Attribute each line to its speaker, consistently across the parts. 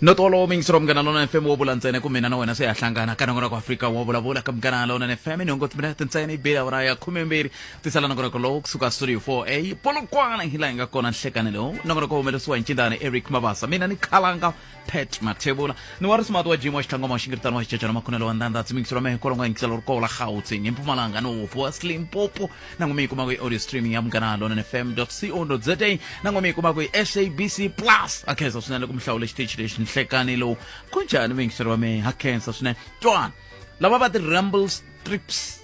Speaker 1: Noto wolowo muyingiseri wa Munghana Lonene FM wo vula ntsena ku mina na wena se ya hlangana ka nongonoko Afrika wa vulavula ka Munghana Lonene FM nhungu timinete ntsena yi bile awara ya khumembirhi tisala nongonoko lowu kusuka studio 4A Polokwane hi laha hi nga kona nhlekani lowu nongonoko wu humelerisiwa hi ncindani Eric Mabasa mina ni khalanga Pat Mathebula ni wa risimati wa Jim wa xitlangoma wa xingiritano wa xicecana makhunelo wa ndanda muyingiseri wa mehe kolonga yingisela ri kola Gauteng eMpumalanga no wa Limpopo na n'we mi yi kumaka hi audio streaming ya Munghana Lonene FM co za na n'we mi yi kumaka hi SABC Plus a khensa swinene loko mi hlawule xitichi lexi nhlekani lowu kunjhani muyingiseri wa mehe ha khensa swinene twana lava va ti-rumble strips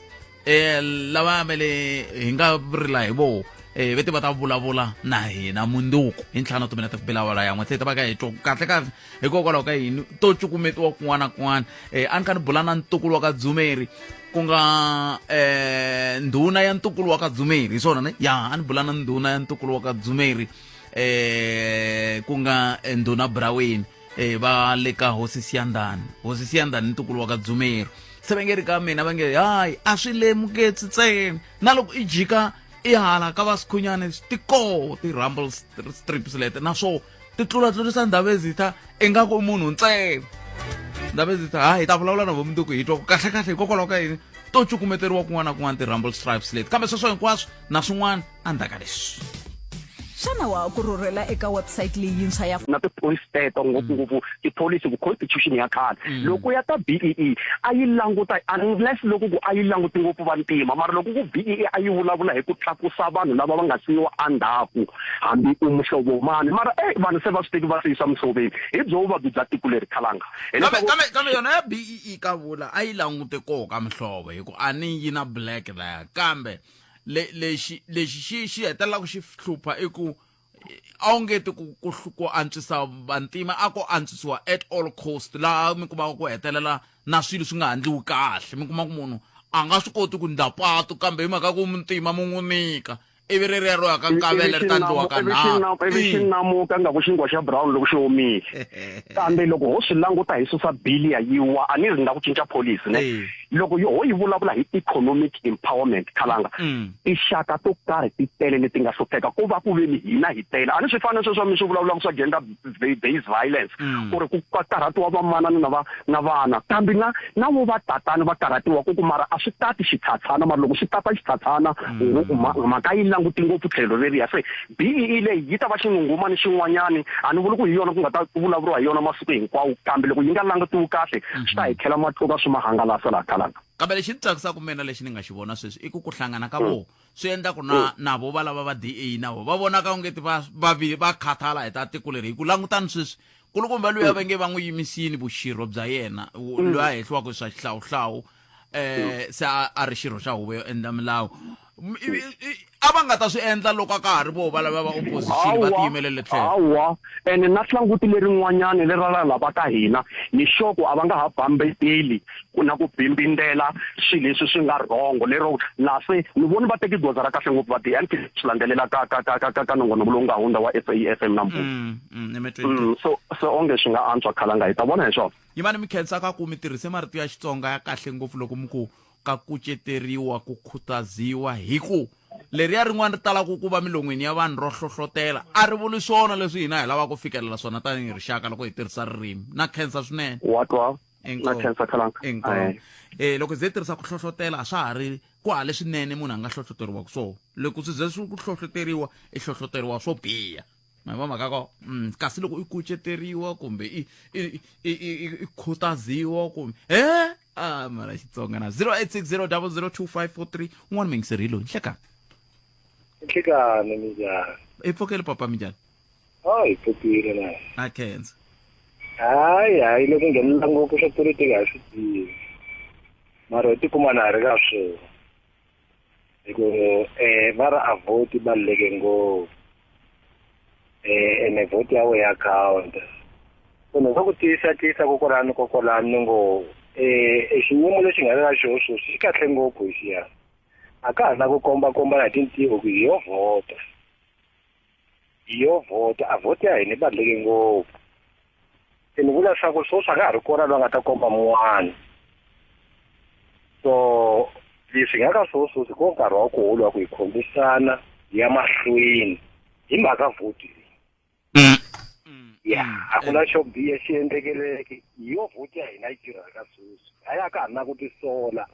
Speaker 1: lava mele hi nga rila hi voho ve ti va ta vulavula na hina munduku hi ntlhanu timinete ku bela awara yan'we se ta va ka hi twa kahle kahle hikokwalaho ka yini to cukumetiwa kun'wana na kun'wana a ni kha ni bula na ntukulu wa ka dzumeri ku nga ndhuna ya ntukulu wa ka dzumeri hi swona ne ya a ni bula na ndhuna ya ntukulu wa ka dzumeri ku nga ndhuna braweni va le ka hosi siyandhani hosi siyandhani ntukulu wa ka dzumeri se va nge ri ka mina va nge hayi a swi lemuketsi ntsena na loko i jika i hala ka va sikhunyani ti koho ti-rumble strips leti naswo ti tlulatlurisa ndhavezitha ingaku i munhu ntsena ndhavezitha hayi hi ta vulavula na vomundzuku hi twa ku kahlekahle hikokwalaho ka yini to cukumeteriwa kun'wana na kun'wana ti-rumble stripes leti kambe sweswo hinkwaswo na swin'wana endzhaku ka leswi
Speaker 2: Xana wa ha ku rhurhela eka website leyi yintshwa ya.
Speaker 3: Na tipholisi teto ngopfungopfu tipholisi ku constitution ya khale loko ya ta BEE a yi languta unless loko ku a yi languti ngopfu vantima mara loko ku BEE a yi vulavula hi ku tlakusa vanhu lava va nga siyiwa endzhaku hambi u muhlovo mani mara e vanhu se va swi teki va swi yisa muhloveni hi byo vuvabyi bya tiko leri khalanga
Speaker 1: kambe kambe kambe yona ya BEE ka vula a yi langute koho ka mihlovo hi ku a ni yi na black laya kambe le lexi lexi xi xi hetelelaka xi hlupha i ku a wu nge ti ku ku ku antswisa vantima a ko antswisiwa at all cost laha mi kumaka ku hetelela na swilo swi nga handliwi kahle mi kuma ku munhu a nga swi koti ku ndla patu kambe hi mhaka ku muntima mu n'wi nyika ivi reriya ro ya ka nkavele ri ta ndliwa ka
Speaker 3: nharhu ivi xi namuka nga ku xinkwa xa brown loko xi omile kambe loko ho swi languta hi susa bili ya yiwa a ni ri nga ku cinca policy ne loko yo ho yi vulavula hi economic empowerment khalanga mm. tinxaka to karhi ti tele leti nga hlupheka ko va ku veni hina hi tele a ni swi fana sweswo mi swi vulavulaka swa gender based violence mm. ku ri ku karhatiwa vamanana na va na vana kambe na na vo va tatana va karhatiwa ku ku mara a swi tati xithathana mara loko swi tata xithathana mm. mhaka yi languti ngopfu tlhelo leriya se BEE leyi yi ta va xinghunghumani xin'wanyani, a ni vuli ku hi yona ku nga ta vulavuriwa hi yona masiku hinkwawo, kambe loko yi nga langutiwi kahle, swi ta hi khela matluka swi ma hangalasa laha khalanga.
Speaker 1: Kambe lexi ni tsakisaka mina lexi ni nga xi vona sweswi i ku ku hlangana ka voho swi endla ku na na vo va lava va DA na vo va vonaka ongeti va va va khathala hi ta tiko leri hi ku langutani sweswi kulukumba luya va nge va n'wi yimisini vuxirho bya yena loyi a hehliwaka hi swa xihlawuhlawu se a ri xirho xa huvo yo endla milawu a va nga ta swi endla loko a ka ha ri vo va lava va opposition va tiyimelele
Speaker 3: tlhelo hawa ene na hlanguti lerin'wanyani leri ra lava ka hina ni sure ku a va nga ha bambeteli ku na ku bimbindela swilo leswi swi nga rhongo lero laha se ni voni va teki goza ra kahle ngopfu va DNP swi landzelela ka ka ka ka ka nongonoko lowu nga hundza wa SAFM namuntlha so so onge swi nga antswa khalanga hi ta vona hi swona
Speaker 1: Yimani mi khensa ka ku mi tirhise marito ya Xitsonga ya kahle ngopfu loko mi ku ka kuceteriwa, ku khutaziwa, hi ku leriya rin'wana ri talaka ku va milon'wini ya vanhu ro hlohlotela a ri vuli swona leswi hina hi lavaka ku fikelela swona tanihi rixaka loko hi tirhisa ririmi. Na khensa swinene.
Speaker 3: Wa twa? Na khensa Khalanga.
Speaker 1: Inkomu. Eh, loko hi ze tirhisa ku hlohlotela a swa ha ri ku ha leswinene munhu a nga hlohloteriwaka swona. Loko swi ze swi ku hlohloteriwa i hlohloteriwa swo biha. Ma yi vona mhaka ko kasi loko i kuceteriwa kumbe i i i i i khutaziwa kumbe he a mara Xitsonga na 0860002543 un'wana muyingiseri hi loyi nhlekani
Speaker 4: Nhlekani minjhani?
Speaker 1: I pfukile papa minjhani?
Speaker 4: Oh, hi pfukile na.
Speaker 1: Na khensa.
Speaker 4: Hayi, hayi loko nghenelela ngopfu swa politiki a swi tivi. Mara hi tikuma na ha ri ka swona. Hi ku va ri a vote yi baluleke ngopfu. Ene vote ya wena ya count. So ni ku tiyisa tiyisa kokwalano kokwalano ni ngo e xiyimo lexi nga le ka xona sweswi xi kahle ngopfu hi xiya. A ka ha na ku kombakomba hi tintiho ku hi yo vhota. Hi yo vhota, a vote ya hina yi baluleke ngopfu. Se ni vula leswaku sweswi a ka ha ri kona loyi a nga ta komba mun'wana. So leswi hi nga ka swona sweswi ko nkarhi wa koho wa ku hi khomisana hi ya mahlweni hi mhaka vote leyi. Ya, a ku na xo biha xi endlekeleke. Hi yo vote ya hina yi tirhaka sweswi. A ya ka ha ri na ku tisola.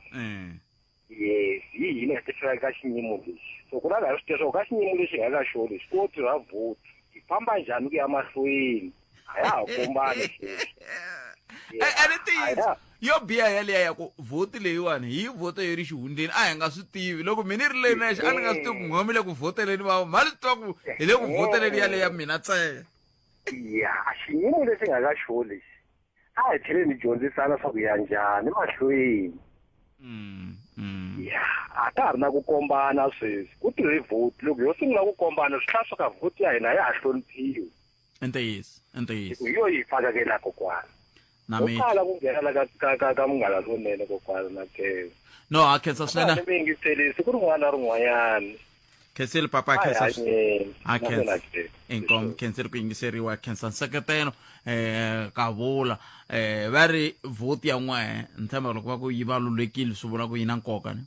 Speaker 4: Yes, hi hina hi tifika ka xiyimo lexi. So ku na laha swi tiva swa ku ka xiyimo lexi hi nga ka xona lexi ko tirha vote. Hi famba njhani ku ya mahlweni? A ya ha kombani sweswi.
Speaker 1: A ni ntiyiso yo biha yaliya ya ku vhoti leyiwani hi yi vhota yi ri xihundleni a hi nga swi tivi loko mina ri leyi nexe a ni nga swi tivi ku n'we mi le ku vhoteleni va ma swi tiva ku hi le ku vhoteleni yaleya mina ntsena.
Speaker 4: Ya, xiyimo lexi nga ka xona lexi a hi tlheleni hi dyondzisana swa ku ya njhani mahlweni. Ya, a ka ha ri na ku kombana sweswi ku tirhe vote loko yo sungula ku kombana swi hlaya swa ka vote ya hina ya ha hloniphiwi.
Speaker 1: I ntiyiso, i ntiyiso.
Speaker 4: Hi yo yi faka ke la kokwana.
Speaker 1: Na
Speaker 4: Ho
Speaker 1: mi
Speaker 4: kala ku nghena la ka ka ka ka munghana lonene kokwana na ke.
Speaker 1: No, ha khensa swinene.
Speaker 4: Mi yingiseli siku rin'wana na rin'wanyana.
Speaker 1: Khensile papa,
Speaker 4: A hi
Speaker 1: khensa.
Speaker 4: hanyeni.
Speaker 1: Ha
Speaker 4: Na
Speaker 1: khensa.
Speaker 4: mina ke.
Speaker 1: Inkomu, khensile ku yingiseriwa, khensa nseketelo ka vula. Va ri vote ya n'wehe, ni tshemba loko va ku yi valulekile swi vula ku yi na nkoka ne.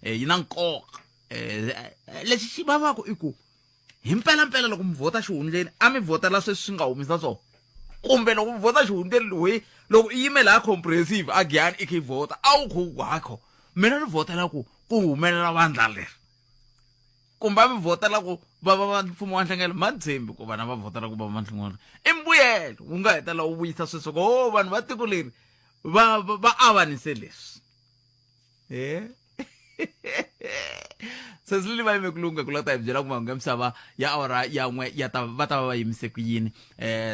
Speaker 1: Yi na nkoka. Lexi xi vavaka i ku hi mpelampela loko mi vhota xihundleni a mi vhotela sweswi swi nga humisa swona kumbe loko mi vhota xihundleni loyi loko i yime laha comprehensive a giyani i kha i vhota a wu khu hakho mina ni vhotela ku ku humelela vandla leri kumbe a mi vhotela ku va va va mfumo wa nhlangelo ma ni tshembi ku vana va vhotela ku va va nhlangelo i mbuyelo wu nga hetelela wu vuyisa sweswo ku o vanhu va tiko leri va va avanise leswi e sesi va yime ku lungha ku lava ta hi byela ku mahungu ya misava ya awara ya n'we ya ta va ta va va yimise ku yini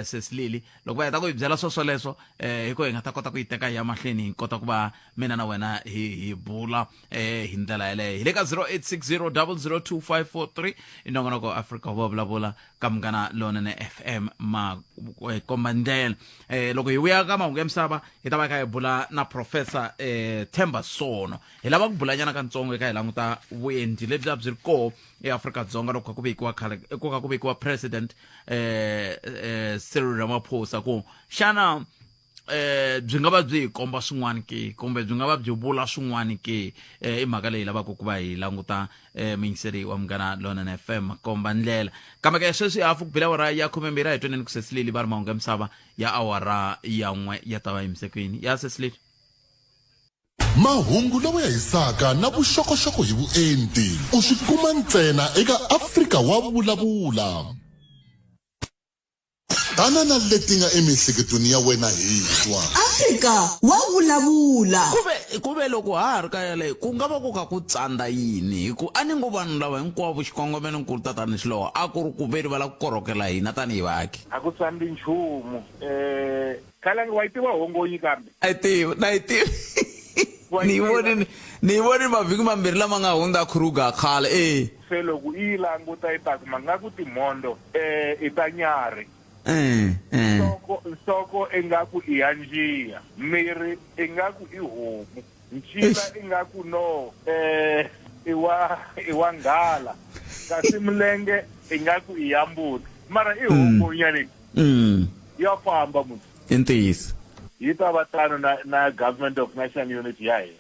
Speaker 1: sesi Lily loko va heta ku hi byela swo swoleswo hi ko hi nga ta kota ku yi teka hi ya mahlweni hi kota ku va mina na wena hi hi bula hi ndlela yeleyo hi le ka 0860 002543 i nongonoko Afrika wa vulavula ka Munghana Lonene FM ma komba ndlela loko hi vuya ka mahungu ya misava hi ta va hi kha hi bula na professor Themba Sono hi lava ku bulanyana kantsongo eka hi languta vuendli lebyi a byi ri koho eAfrika-Dzonga loko kha ku vekiwa khale ku kha ku vekiwa president Cyril Ramaphosa ku xana byi nga va byi hi komba swin'wana ke kumbe byi nga va byi vula swin'wana ke i mhaka leyi lavaka ku va hi languta muyingiseri wa Munghana Lonene FM komba ndlela kambe ke sweswi hafu ku bile awara ya 12 a hi tweneni ku Sesilili va ri mahungu ya misava ya awara ya n'we ya ta va yimise kwini ya Sesilili.
Speaker 5: Mahungu lawa ya hisaka na vuxokoxoko hi vuenti u swi kuma ntsena eka Afrika wa Vulavula. Tana na leti nga emiehleketweni ya wena hi twa.
Speaker 2: Afrika wa vulavula.
Speaker 1: Kuve kuve loko ha ha ri ka yaleyo ku nga va ku kha ku tsandza yini hi ku a ni ngo vanhu lava hinkwavo xikongomelonkulu tatani Xiloho a ku ri ku ve ri va lava ku korhokela hina tanihi vaaki.
Speaker 6: A ku tsandzi nchumu. Khalangi wa yi tiva hongonyi kambe?
Speaker 1: Na yi tiva, na yi tiva.
Speaker 6: Wa yi
Speaker 1: Ni yi
Speaker 6: tiva?
Speaker 1: vonile, ni yi vonile mavhiki mambirhi lama nga hundza Kruger khale, e.
Speaker 6: Se loko i yi languta i ta kuma nga ku timhondzo i ta nyarhi. Nhloko, nhloko ingaku i ya njiya, miri ingaku i homu, ncila ingaku no i wa i wa nghala, kasi milenge ingaku i ya mbuti. Mara i hongonya leyi. Ya famba munhu.
Speaker 1: I ntiyiso.
Speaker 6: Yi ta va tano na na Government of National Unity ya hina.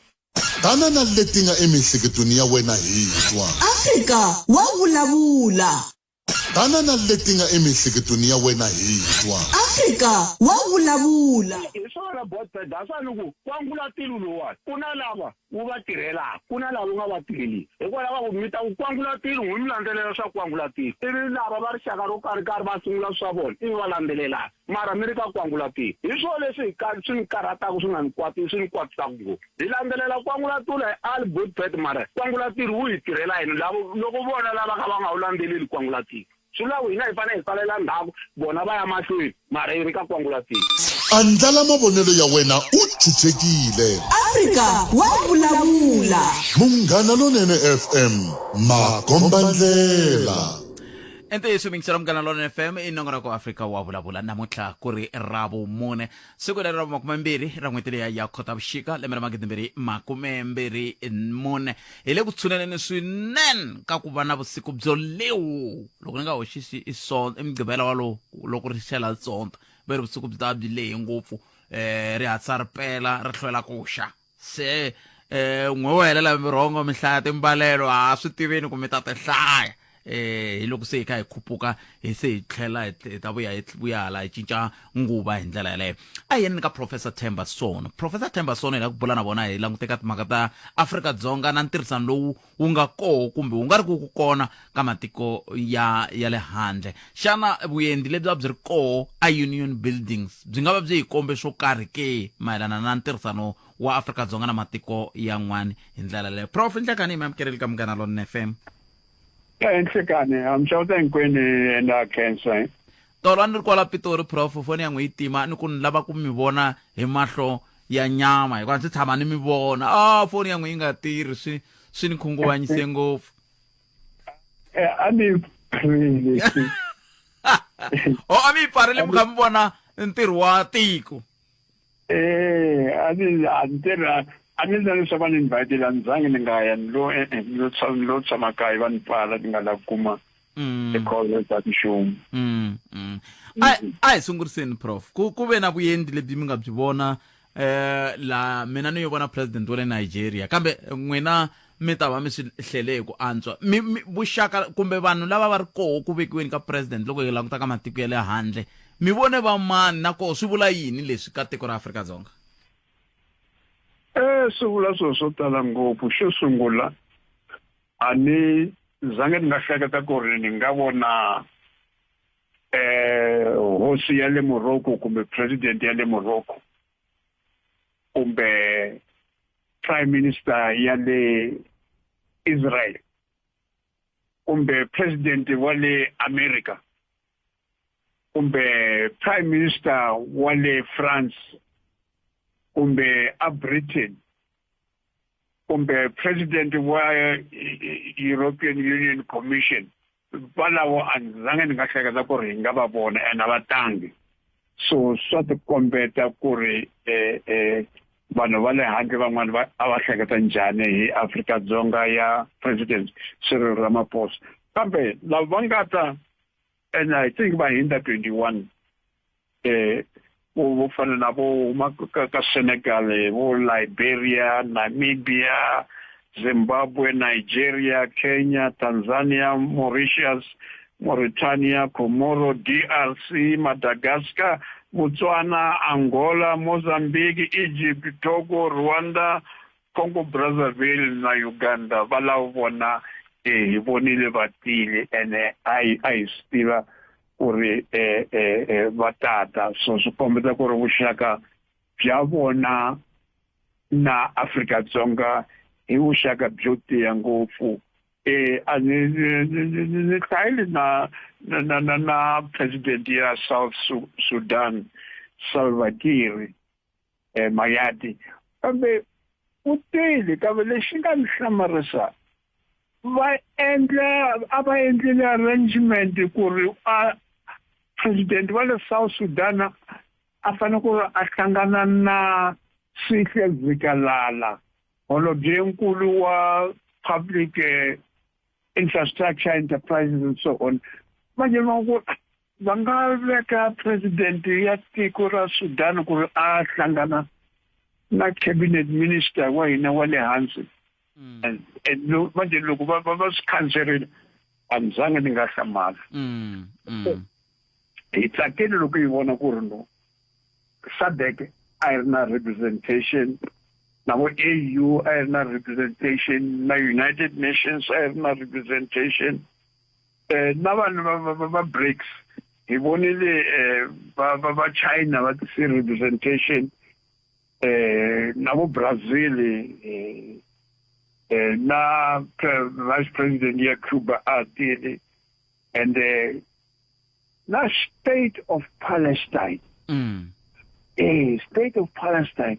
Speaker 5: Tana na leti nga emiehleketweni ya wena hi twa.
Speaker 2: Afrika wa vulavula.
Speaker 5: Tana na leti nga emiehleketweni ya wena hi twa.
Speaker 2: Afrika wa vulavula.
Speaker 7: Hi swona Botbet, that's why ni ku kwangulatilo lowuwani ku na lava wu va tirhelaka ku na lava wu nga va tirheliki hikwalaho ka ku mi ta ku kwangulatilo n'wi mi landzelela swa kwangulatilo ivi lava va rixaka ro karhi karhi va sungula swa vona ivi va landzelelana mara mi ri ka kwangulatilo hi swona leswi hi ka swi ni karhataka swi nga ni kwati swi ni kwatisaka ngopfu hi landzelela kwangulatilo hi ali Botbet mara kwangulatilo wu hi tirhela yini lavo loko vona lava ka va nga wu landzeleli kwangulatilo Swi vula ku hina hi fanele hi salela ndzhaku, vona va ya mahlweni, mara hi ri ka kwangulatilo.
Speaker 5: Andlala mavonelo ya wena u chuchekile.
Speaker 2: Afrika wa vulavula.
Speaker 5: Munghana Lonene FM, makombandlela.
Speaker 1: I ntiyiso mingisela Munghana Lonene FM i nongonoko Afrika wa vulavula namuntlha ku ri Ravumune siku leri ra vumakumembirhi ra n'hweti leya ya Khotavuxika lembe ra magidimbirhi makumembirhi mune hi le ku tshuneleni swinene ka ku va na vusiku byo lewu loko ni nga hoxisi i sonto i mugqivela walowo loko ri xela sonto ve ri vusiku byi ta va byi lehe ngopfu um ri hatlisa ri pela ri hlwela ku xa se um n'we wo helela mirhongo mi hlaya timbalelo a swi tiveni ku mi ta ti hlaya. eh hi loko se hi kha hi khupuka hi se hi tlhela hi ta vuya hi vuya hala hi cinca nguva hi ndlela yaleyo. A hi yeni ka Professor Themba Sono. Professor Themba Sono hi lava ku bula na vona hi langute ka timhaka ta Afrika-Dzonga na ntirhisano lowu wu nga koho kumbe wu nga ri ku ku kona ka matiko ya ya le handle. Xana vuendzi lebyi a byi ri koho a Union Buildings byi nga va byi hi kombe swo karhi ke mayelana na ntirhisano wa Afrika-Dzonga na matiko yan'wana hi ndlela yaleyo? Prof Nhlekani, hi mi amukerile ka Munghana Lonene FM.
Speaker 8: Enhlekani, hamxawuta hinkwenu and a khensa.
Speaker 1: Tolo a ni ri kwala Pitori prof, foni ya n'wi yi tima ni ku ni lava ku mi vona hi mahlo ya nyama hikuva ndzi tshama ni mi vona. Ah, foni ya n'wi yi nga tirhi swi swi ni khunguvanyise ngopfu.
Speaker 8: Eh, a ni yi pfarile.
Speaker 1: Oh, a mi yi pfarile mi kha mi vona ntirho wa tiko.
Speaker 8: Eh, a ni a ni tirha a ni na leswaku va ni invite la ni zangi ni nga ya ni lo e-e ni lo tshama ni lo tshama kaya va ni pfala ni nga lavi kuma ti-call ta nchumu.
Speaker 1: A a hi sunguriseni prof ku ku ve na vuendli lebyi mi nga byi vona eh la mina ni yo vona president wa le Nigeria kambe n'wina mi ta va mi swi hlele hi ku antswa mi, mi vuxaka kumbe vanhu lava va ri koho ku vekiweni ka president loko hi languta ka matiko ya le handle mi vone va mani na koho swi vula yini leswi ka tiko ra Afrika-Dzonga?
Speaker 8: Eh swi vula swilo swo tala ngopfu xo sungula a ni zange ni nga hleketa ku ri ni nga vona eh hosi ya le Morocco kumbe president ya le Morocco kumbe prime minister ya le Israel kumbe president wa le America kumbe prime minister wa le France kumbe a Britain kumbe president wa European Union Commission. Valavo a ni zange ni nga hleketa ku ri hi nga va vona and a va tangi. So swa tikombeta ku ri eh, eh, vanhu va le handle van'wana va a va hleketa njhani hi Afrika-Dzonga ya President Cyril Ramaphosa. Kambe lava va nga ta and I think va hindza 21 eh vo fana na vo huma ka, ka Senegal, vo Liberia, Namibia, Zimbabwe, Nigeria, Kenya, Tanzania, Mauritius, Mauritania, Comoro, DRC, Madagascar, Botswana, Angola, Mozambique, Egypt, Togo, Rwanda, Congo Brazzaville na Uganda. Va lava vona eh, hi vonile va tile ene a hi a hi swi tiva ku ri eh, eh, eh, va tata. So swi kombeta ku ri vuxaka bya vona na Afrika-Dzonga hi vuxaka byo tiya ngopfu. Eh a ni ni hlayile na na na na president ya South Sudan Salva Kiir eh Mayati kambe u tile kambe lexi nga ni hlamarisa va endla a va endlile arrangement ku ri a president wa le South Sudan a fanele ku ri a hlangana na Sihle Zikalala holobyenkulu wa public infrastructure enterprises and so on. Manje va ku va nga veka president ya tiko ra Sudan ku ri a hlangana na cabinet minister wa hina wa le hansi. And manje loko va va va swi khanserile a ni zange ni nga hlamala. Hi tsakile loko hi vona ku ri no SADC a yi ri na representation na vo AU a yi ri na representation na United Nations a yi ri na representation eh na vanhu va va va BRICS hi vonile eh va va va China va tise representation eh na vo Brazil eh eh na vice president ya Cuba a tile and na state of Palestine. Eh state of Palestine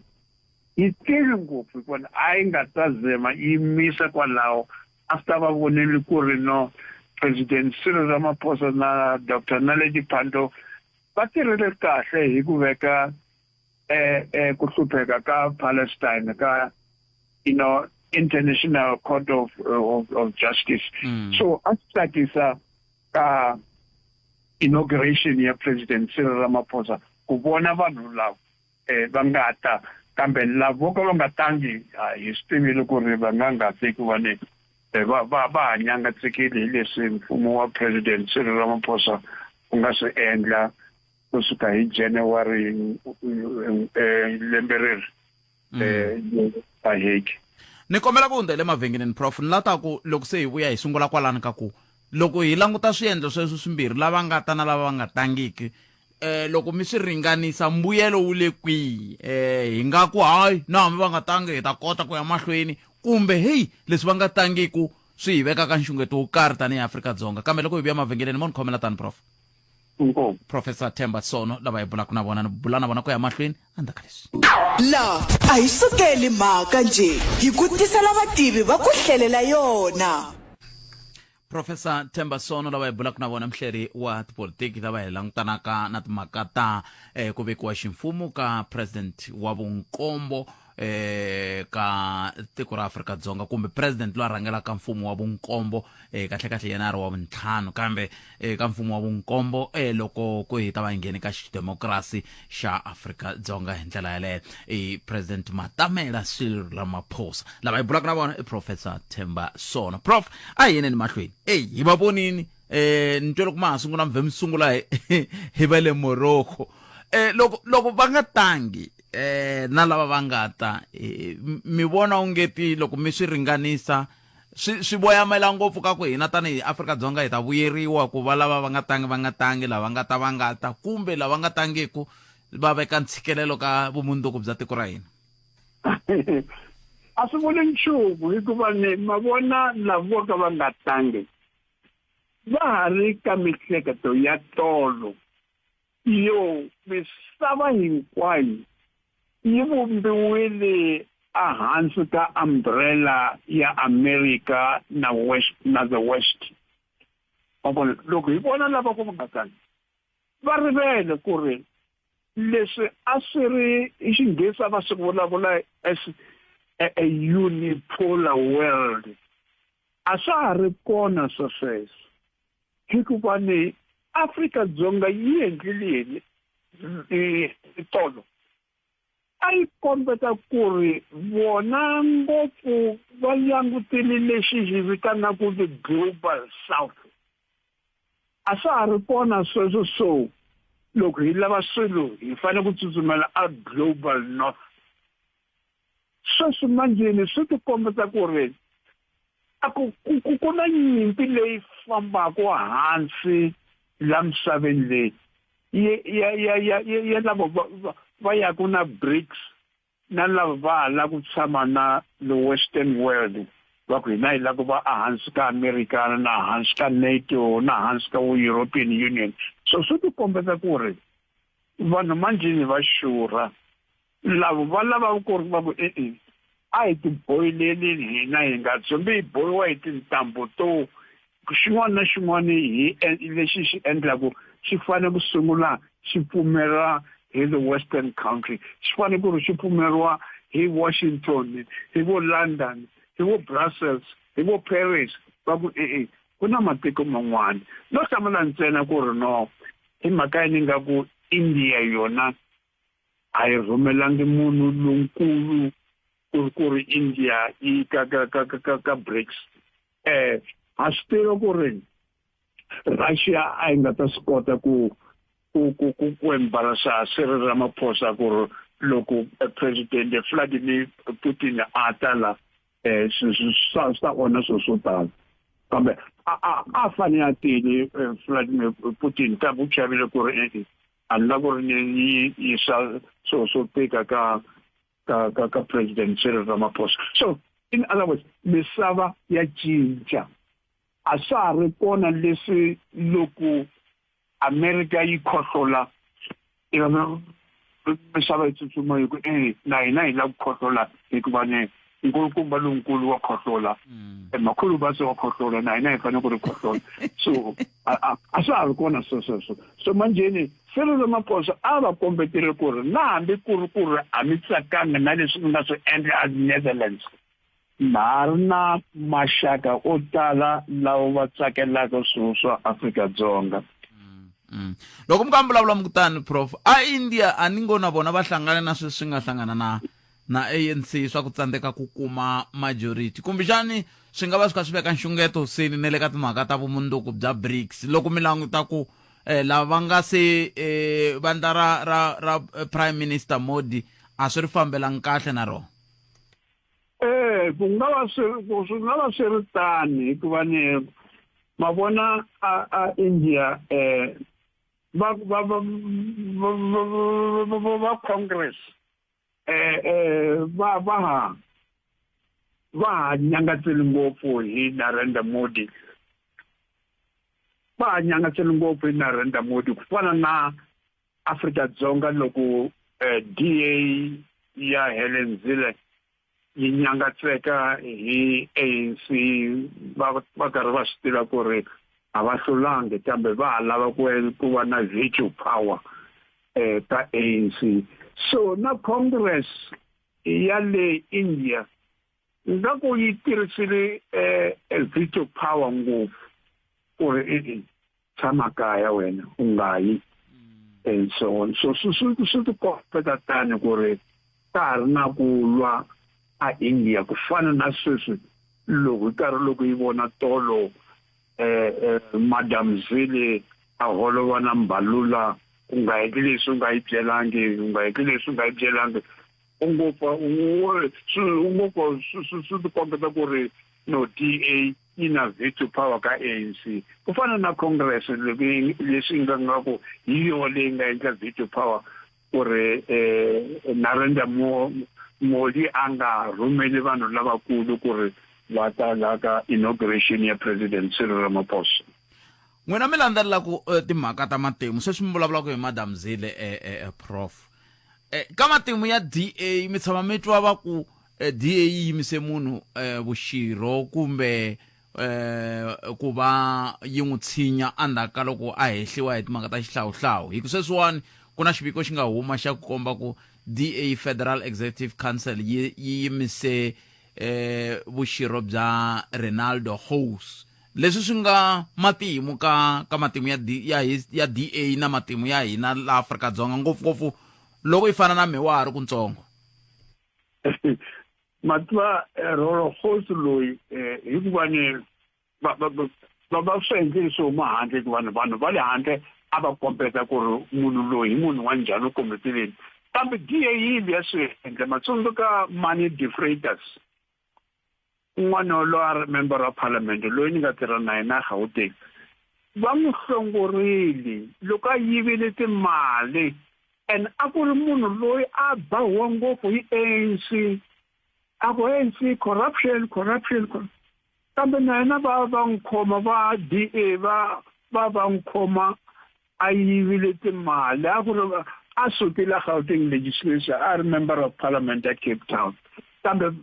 Speaker 8: yi tele ngopfu hikuva a yi nga ta zema yi misa kwalaho a swi ta va vonile ku ri no President Cyril Ramaphosa na Dr Naledi Pandor va tirhile kahle hi ku veka eh eh ku hlupheka ka Palestine ka you know International Court of of, of Justice. So a swi tsakisa ka inauguration ya President Cyril Ramaphosa ku vona vanhu lava eh va nga ta kambe lavo ka va nga tangi hi swi tivile ku ri va nga nga teki va ni Eh, va va va ha nyangatsekile hi leswi mfumo wa President Cyril Ramaphosa wu nga swi endla kusuka hi January eh, lembe reri eh, aheki
Speaker 1: Ni kombela ku hundza hi le mavhengeleni prof ni la ta ku loko se hi vuya hi sungula kwalani ka ku loko hi languta swiendlo sweswo swimbirhi lava nga ta na lava va nga tangiki eh loko mi swi ringanisa mbuyelo wu le kwihi eh hi nga ku hayi na hambi va nga tangi hi ta kota ku ya mahlweni kumbe heyi leswi va nga tangiku swi hi veka ka nxungeto wo karhi tanihi Afrika-Dzonga kambe loko hi vuya mavhengeleni mo ni khomela tani prof
Speaker 8: Inkomu.
Speaker 1: Professor Themba Sono lava hi bulaka na vona ni bula na vona ku ya mahlweni endzhaku ka leswi
Speaker 9: La a hi sukeli mhaka nje hi ku tisela vativi va ku hlelela yona.
Speaker 1: Professor Themba Sono lava hi bulaka na vona muhleri wa tipolitiki lava hi langutanaka na timhaka ta eh, ku vekiwa ximfumo ka president wa vunkombo eh ka tiko ra Afrika Dzonga kumbe president loyi a rhangelaka mfumo wa vunkombo eh kahle kahle yena a ri wa vuntlhanu kambe eh ka mfumo wa vunkombo eh loko ku hi ta va hi nghene ka xidemokirasi xa Afrika Dzonga hi ndlela yaleyo i president Matamela Cyril Ramaphosa lava hi bulaka na vona i professor Themba Sono prof a hi yeneni mahlweni eyi hi va vonini eh ni twe loko ma ha sungula mi vhe mi sungula hi hi va le Morocco eh loko loko va nga tangi eh na lava va nga ta eh, mi vona ungeti loko mi swi ringanisa swi swi voyamela ngopfu ka ku hina tanihi Afrika-Dzonga hi ta vuyeriwa ku va lava va nga tangi va nga tangi lava nga ta va nga ta kumbe lava nga tangiku va veka ntshikelelo ka vumundzuku bya tiko ra hina
Speaker 8: a swi vuli nchumu hikuva ni ma vona lava vo ka va nga tangi va ha ri ka mihleketo ya tolo yo misava hinkwayo yi vumbiwile ehansi ka umbrella ya America na West na the West ma vona loko hi vona lava ku nga tani va rivele ku ri leswi a swi ri hi xinghezi a va swi vulavula as a, a unipolar world a swa ha ri kona swa sweswo hikuva ni Afrika-Dzonga yi endlile yini tolo a yi kombeta ku ri vona ngopfu va langutile lexi hi vitanaka the global south a swa ha ri kona sweswo so loko hi lava swilo hi fanele ku tsutsumela a global north sweswi manjheni swi tikombisa ku ri a ku ku ku na nyimpi leyi fambaka hansi la misaveni leyi ya ya ya ya ya lava va va yaku na BRICS na lava va ha lava ku tshama na the western world va ku hina hi lava ku va ehansi ka America na hansi ka NATO na hansi ka European Union so swi tikombisa ku ri vanhu manjheni va xurha lavo va lava ku ri va ku e-e a hi tiboyileleni hina hi nga dzumbi hi bohiwa hi tintambu to xin'wana na xin'wana hi lexi xi endlaku xi fanele ku sungula xi pfumela hi the western country xi fanele ku ri xi pfumeriwa hi Washington hi vo London hi vo Brussels hi vo Paris va ku e-e ku na matiko man'wana no hlamula ntsena ku ri no hi mhaka yini nga ku India yona a yi rhumelangi munhu lonkulu ku ri ku ri India yi ka ka ka ka ka BRICS eh ha swi tiva ku ri Russia a yi nga ta swi kota ku ku ku ku ku embarasa Cyril Ramaphosa ku ri loko president Vladimir Putin a ta la eh swi swa swi ta onha swilo swo tala kambe a a a fanele a tile Vladimir Putin kambe u chavile ku ri e-e a ni la ku ri ni yi yisa swilo swo tika ka ka ka ka president Cyril Ramaphosa so in other words misava ya cinca a swa ha ri kona leswi loko America yi khohlola misava yi tsutsuma yi ku e na hina hi lava ku khohlola hikuva ni nkulukumba lonkulu wa khohlola mm. e makhulu va se wa khohlola na hina hi fanele ku ri khohlola so a swa ha ri kona swesweswo so manjheni Cyril Ramaphosa a va kombetele ku ri na hambi ku ri ku ri a mi tsakanga na leswi mi nga swi endla a Netherlands ma ha ri na maxaka o tala lawa va tsakelaka swilo swa Afrika-Dzonga
Speaker 1: mm. Loko mi ka mi vulavula mi kutani prof a India a ni ngo na vona va hlangane na sweswi nga hlangana na na ANC swa ku tsandzeka ku kuma majority kumbexani swi nga va swi kha swi veka nxungeto seni na le ka timhaka ta vumundzuku bya BRICS loko mi languta ku eh, lava va nga se eh, vandla ra ra ra eh, Prime Minister Modi a swi ri fambelangi kahle na rona.
Speaker 8: Eh, ku nga va swi ku swi nga va swi ri tani hikuva ni ma vona a a India eh va va va va va Congress eh eh va va ha va ha nyangatseli ngopfu hi Narendra Modi va ha nyangatseli ngopfu hi Narendra Modi ku fana na Afrika-Dzonga loko eh, DA ya Helen Zille yi nyangatseka hi ANC va va karhi va swi tiva ku ri a va hlulangi kambe va ha lava ku ku va na veto power eh ka ANC so na Congress ya le India ngaku yi tirhisile eh veto power ngopfu ku ri e-e tshama kaya wena u nga yi and so on so swi swi swi tikombeta tani ku ri ka ha ri na ku lwa a India ku fana na sweswi loko hi karhi loko yi vona tolo eh, eh Madam Zille a holova na Mbalula u nga heti leswi u nga yi byelangi u nga heti leswi u nga yi byelangi u ngo pfa u ngo pfa swi tikombeta ku ri no DA yi na veto power ka ANC ku fana na Congress leswi nga nga ku hi yona leyi nga endla veto power ku ri eh, Narendra Modi a nga rhumeli vanhu lavakulu ku ri va ta la ka inauguration ya President Cyril Ramaphosa.
Speaker 1: N'wina mi landzelelaku eh, timhaka ta matimu sweswi mi vulavulaka hi Madam Zille eh, eh, eh, prof eh, ka matimu ya DA mi tshama mi twa va ku eh, DA yi yimise munhu eh, vuxirho kumbe eh, ku va yi n'wi tshinya endzhaku ka loko a hehliwa hi timhaka ta xihlawuhlawu hi ku sweswiwani ku na xiviko xi nga huma xa ku komba ku DA Federal Executive Council yi yi yimise eh, vuxirho bya Renaldo Gous leswi swi nga matimu ka ka matimu ya D, ya, ya DA na matimu ya hina la Afrika-Dzonga ngopfungopfu loko yi fana na me wa ha ri kuntsongo
Speaker 8: mativa eh, Rolo Gous loyi eh, hikuva ni va va va va swi endlile swo huma handle hikuva vanhu va le handle a va kombeta ku ri munhu loyi hi munhu wa njhani u kombeteleni kambe DA yi ya swi endla matsundzuka Manny de Freitas un'wana loyi a ri member wa parliament loyi ni nga tirha na yena Gauteng va n'wi hlongorile loko a yivile timali and a ku ri munhu loyi a bahiwa ngopfu hi ANC a ku ANC corruption corruption kambe na yena va va n'wi khoma va DA va va va n'wi khoma a yivile timali a ku ri a sukile Gauteng legislature a ri member of parliament ya Cape Town kambe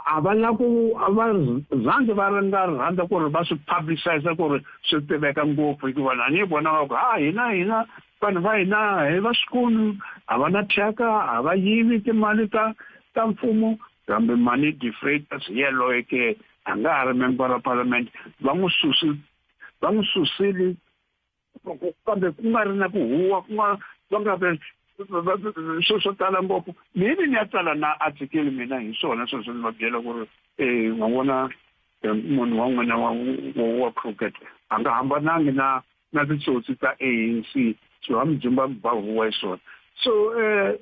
Speaker 8: a va la ku a va zangi va ri nga rhandza ku ri va swi publicize ku ri swi tiveka ngopfu hikuva na ni vona va ku ha hina hina vanhu va hina hi va swikulu a va na thyaka a va yivi timali ta ta mfumo kambe Manny de Freitas hi yaloye ke a nga ha ri member wa parliament va n'wi susi va n'wi susile kambe ku nga ri na ku huwa ku nga va nga swilo swo tala ngopfu maybe ni ya tsala na article mina hi swona sweswo ni va byela ku ri um wa vona eh, munhu wa n'wina wa wa crooked a nga hambanangi na na titsotsi ta ANC so ha mi dzumba mi ba huwa hi swona so um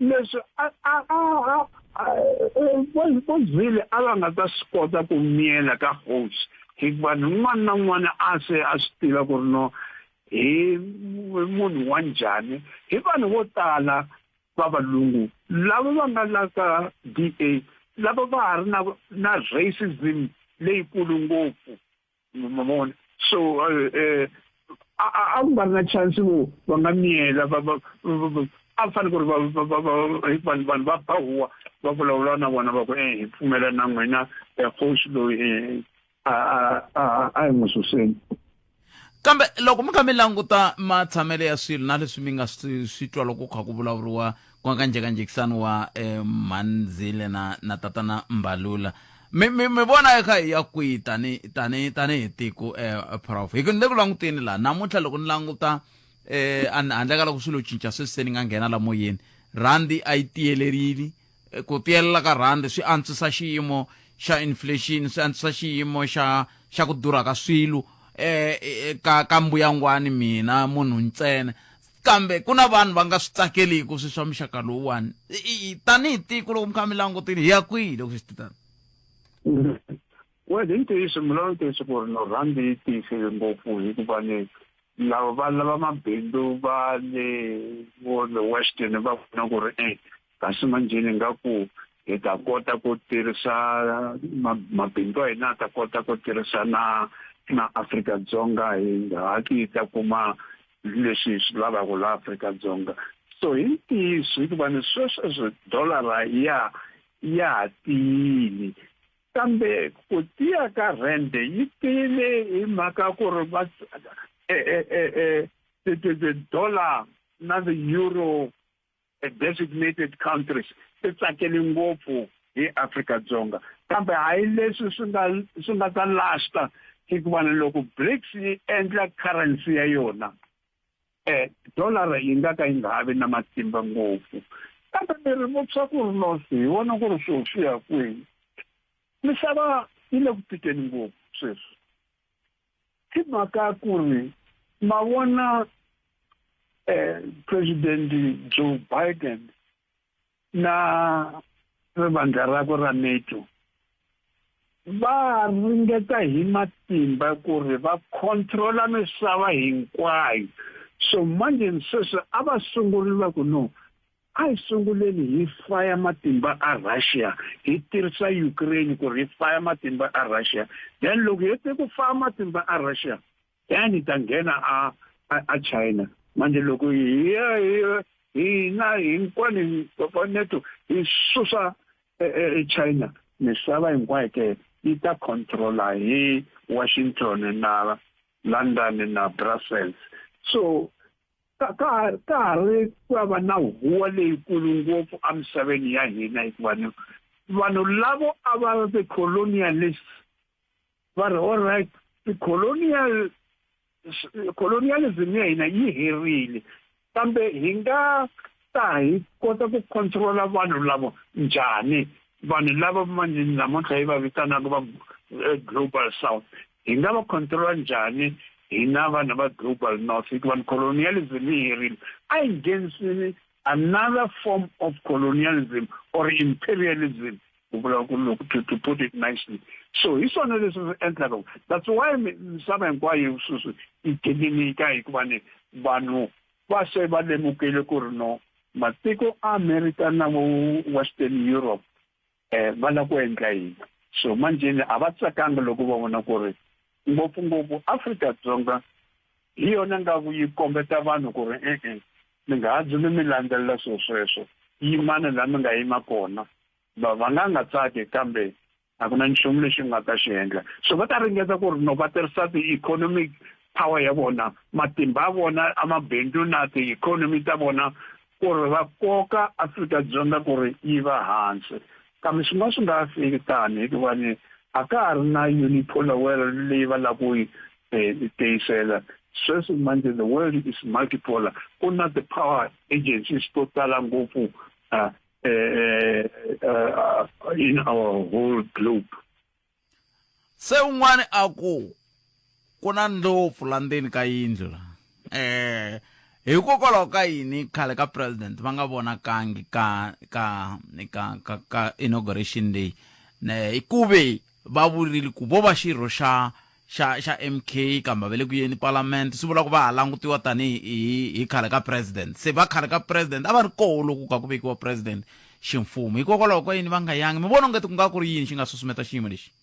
Speaker 8: leswi a a a vo zile a va nga ta swi kota ku miyela ka hosi hikuva ni un'wana na un'wana a se a swi tiva ku ri no hi munhu wa njhani hi vanhu vo tala va valungu lava va nga la ka DA lava va ha ri na na racism leyikulu ngopfu ma vona so eh, eh, a a ku nga ri na chance vo va nga miyela va va a fanele ku ri va va va vanhu vanhu va ba huwa va vulavula na vona va ku eh hi pfumela na n'wina eh, hosi loyi eh, a a a a hi n'wi suseni
Speaker 1: kambe loko mi kha mi languta matshamelo ya swilo na leswi mi nga swi swi twa loko ku kha ku vulavuriwa ku nga ka njhekanjhekisano wa eh, mhandzile na na tatana mbalula mi mi mi vona eka hi ya kwihi tani tani tanihi tiko eh, prof hi ku ni le ku languteni laha namuntlha loko ni languta eh handle ka loko swilo cinca sweswi se ni nga nghena la moyeni rhandi a yi tiyelerile eh, ku tiyelela ka rhandi swi antswisa xiyimo xa inflation swi antswisa xiyimo xa xa ku durha ka swilo eh, eh ka ka mbuyangwani mina munhu ntsena kambe ku na vanhu va nga swi tsakeliki swi swa muxaka lowuwani tanihi tiko loko mi kha mi langutile hi ya kwihi loko swi titana
Speaker 8: well hi ntiyiso mi lava ntiyiso ku ri no rhandi yi tiyisile ngopfu hikuva ni lava va lava mabindzu va le vo le western va vona ku ri e kasi manjheni nga ku hi ta kota ku tirhisa mabindzu ya hina ta kota ku tirhisa na na Afrika-Dzonga hi hatli hi ta kuma leswi hi swi lavaka laha Afrika-Dzonga so hi ntiyiso hikuva ni sweswo dolara ya ya ha tiyile kambe ku tiya ka rhende yi tiyile hi mhaka ku ri va ti-dollar na the-euro designated countries ti tsakele ngopfu hi Afrika-Dzonga kambe hayi leswi swi nga swi nga ta lasta hikuva loko BRICS yi endla currency ya yona eh dollar yi nga ka yi nga ha vi na matimba ngopfu kambe mi ri vutisa ku ri no hi vona ku ri swilo swi ya kwihi misava yi le ku tikeni ngopfu sweswi hi mhaka ku ri ma vona eh president Joe Biden na rivandla rakwe ra NATO va ringeta hi matimba ku ri va controla misava hinkwayo so manje sweswi a va sunguli va ku no a hi sunguleni hi faya matimba a Russia hi tirhisa Ukraine ku ri hi faya matimba a Russia then loko hi hete ku faya matimba a Russia then hi ta nghena a a China manje loko hi ya hina hinkwani neto hi susa China misava hinkwayo ke yi ta controla hi Washington na London na Brussels so ka ka ka ha ri ku va na huwa leyikulu ngopfu emisaveni ya hina hikuva ni vanhu lavo a va ri ti-colonialists va ri all right ti-colonial colonialism ya hina yi herile kambe hi nga ta hi kota ku controla vanhu lavo njhani vanhu lava manje namuntlha hi va vitanaka va eh, global south hi nga va controla njhani hina vanhu va global north hikuva colonialism yi herile a hi nghenisini another form of colonialism or imperialism ku vula ku loko to, to put it nicely so hi swona leswi swi endlaka that's why misava hinkwayo sweswi yi gininika hikuva ni vanhu va se va lemukile ku ri no matiko America na vo Western Europe eh va lava ku endla yini so manjeni a va tsakanga loko va vona ku ri ngopfungopfu Afrika-Dzonga hi yona nga ku yi kombeta vanhu ku ri e-e mi nga ha dzuli mi landzelela swilo sweswo yimani laha mi nga yima kona va va nga nga tsaki kambe a ku na nchumu lexi nga ta xi endla so va ta ringeta ku ri no va tirhisa ti-economic power ya vona matimba ya vona a mabindzu na ti-economy ta vona ku ri va koka Afrika-Dzonga ku ri yi va hansi kambe swi nga swi nga fiki tani hikuva ni a ka ha ri na unipolar world leyi va lava ku yi eh, tiyisela sweswi manje the world is multipolar ku na ti-power agencies to tala ngopfu uh, uh, uh, in our whole globe
Speaker 1: se un'wana a ku ku na ndlopfu la ndzeni ka yindlu la eh hikokwalaho ka yini khale ka president va nga vonakangi ka ka ka ka, ka inauguration leyi ne kuve va vurile ku vo va xirho xa xa xa MK kambe va le ku yeni parliament swi vula ku va ha langutiwa tanihi hi hi khale ka president se va khale ka president a va ri koho loko ka ku vekiwa president ximfumo hikokwalaho ka yini va nga yangi mi vona ongeti ku nga ku ri yini xi nga susumeta xiyimo lexi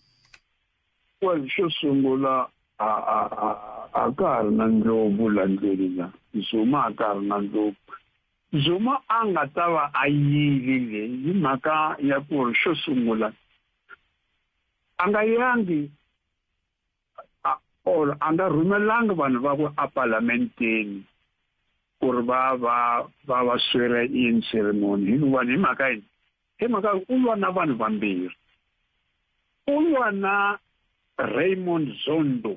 Speaker 8: well xo sungula a a a a ka ha ri na ndlopfu la ndlwini la Zuma a ka ha ri na ndlopfu Zuma a nga ta va a yile le hi mhaka ya ku ri xo sungula a nga yangi or a nga rhumelangi vanhu vakwe apalamenteni ku ri va va va va swear in ceremony hikuva hi mhaka yini hi mhaka u lwa na vanhu vambirhi u lwa na Raymond Zondo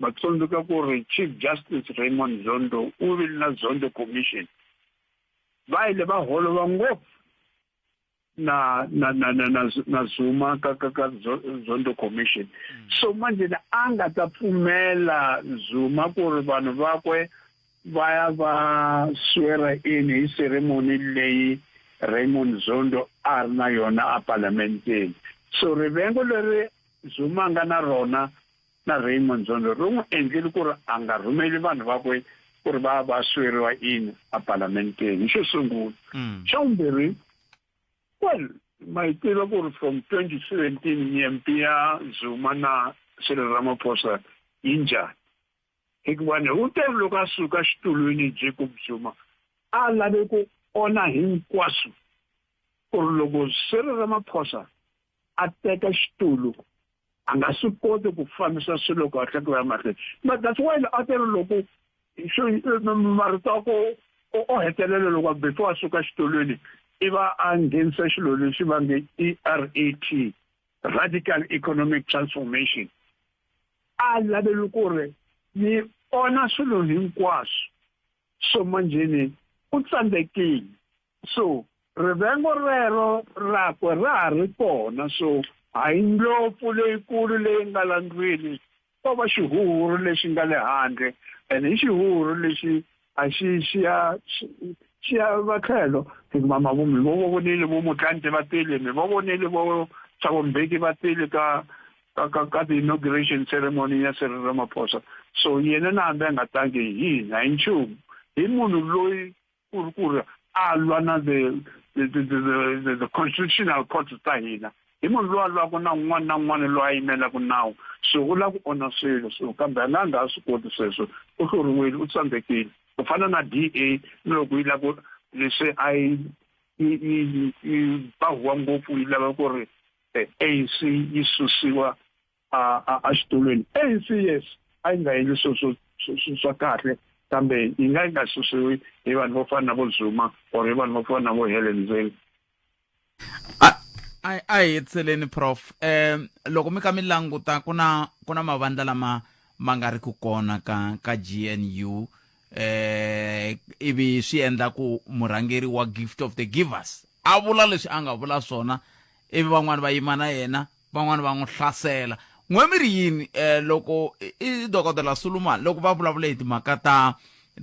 Speaker 8: va tsundzuka ku ri Chief Justice Raymond Zondo u vile na Zondo Commission va yile va holova ngopfu na na na na na, na Zuma ka ka ka Zondo Commission mm. so manje a nga ta pfumela Zuma ku ri vanhu vakwe va ya va swear in hi ceremony leyi Raymond Zondo a ri na yona a parlamenteni so rivengo leri Zuma nga na rona na Raymond Zondo ri n'wi endlile ku ri a nga rhumeli vanhu vakwe ku ri va va sweriwa in a parlamenteni xo sungula mm. xa vumbirhi well ma yi tiva ku ri from 2017 nyimpi ya Zuma na Cyril Ramaphosa yi njhani hikuva ni u te loko a suka xitulwini Jacob Zuma a lave ku onha hinkwaswo ku ri loko Cyril Ramaphosa a teka xitulu a nga swi koti ku fambisa swilo kahle ku ya mahlweni but that's why a te ri loko marito ya ko o hetelela loko before a suka xitulwini i va a nghenisa xilo lexi va nge E-R-A-T radical economic transformation a laveli ku ri yi onha swilo hinkwaswo so manjheni u tsandzekile so rivengo rero rakwe ra ha ri kona so hayi ndlopfu leyikulu leyi nga la ndlwini ko va xihuhuri lexi nga le handle and hi xihuhuri lexi a xi xi ya xi ya va tlhelo hikuva mavo mi vo vonile vo Motlanthe va tile mi va vonile vo Thabo Mbeki va tile ka ka ka ka ti-inauguration ceremony ya Cyril Ramaphosa so yena na hambi a nga tangi hi hina hi nchumu hi munhu loyi ku ri ku ri a lwa na the the the the, the, the constitutional court ta hina hi munhu loyi a lwaka na un'wana na un'wana loyi a yimelaka nawu so u lava ku onha swilo so kambe a nga nga ha swi koti sweswo u hluriwile u tsandzekile ku fana na D A ni loko yi lava ku leswi a yi yi yi ba huwa ngopfu yi lava ku ri ANC yi susiwa a a a xitulwini ANC yes a yi nga endli swilo swo swa kahle kambe yi nga yi nga susiwi hi vanhu vo fana na vo Zuma or hi vanhu vo fana na vo Helen Zille
Speaker 1: a a hi hetiseleni prof um loko mi ka mi languta ku na ku na mavandla lama ma nga ri ku kona ka ka GNU eh ivi swi endla ku murhangeri wa gift of the givers a vula leswi a nga vula swona ivi van'wani va yima na yena van'wani va n'wi hlasela n'we mi ri yini eh loko i dokodela Solomon loko va vulavula hi timhaka ta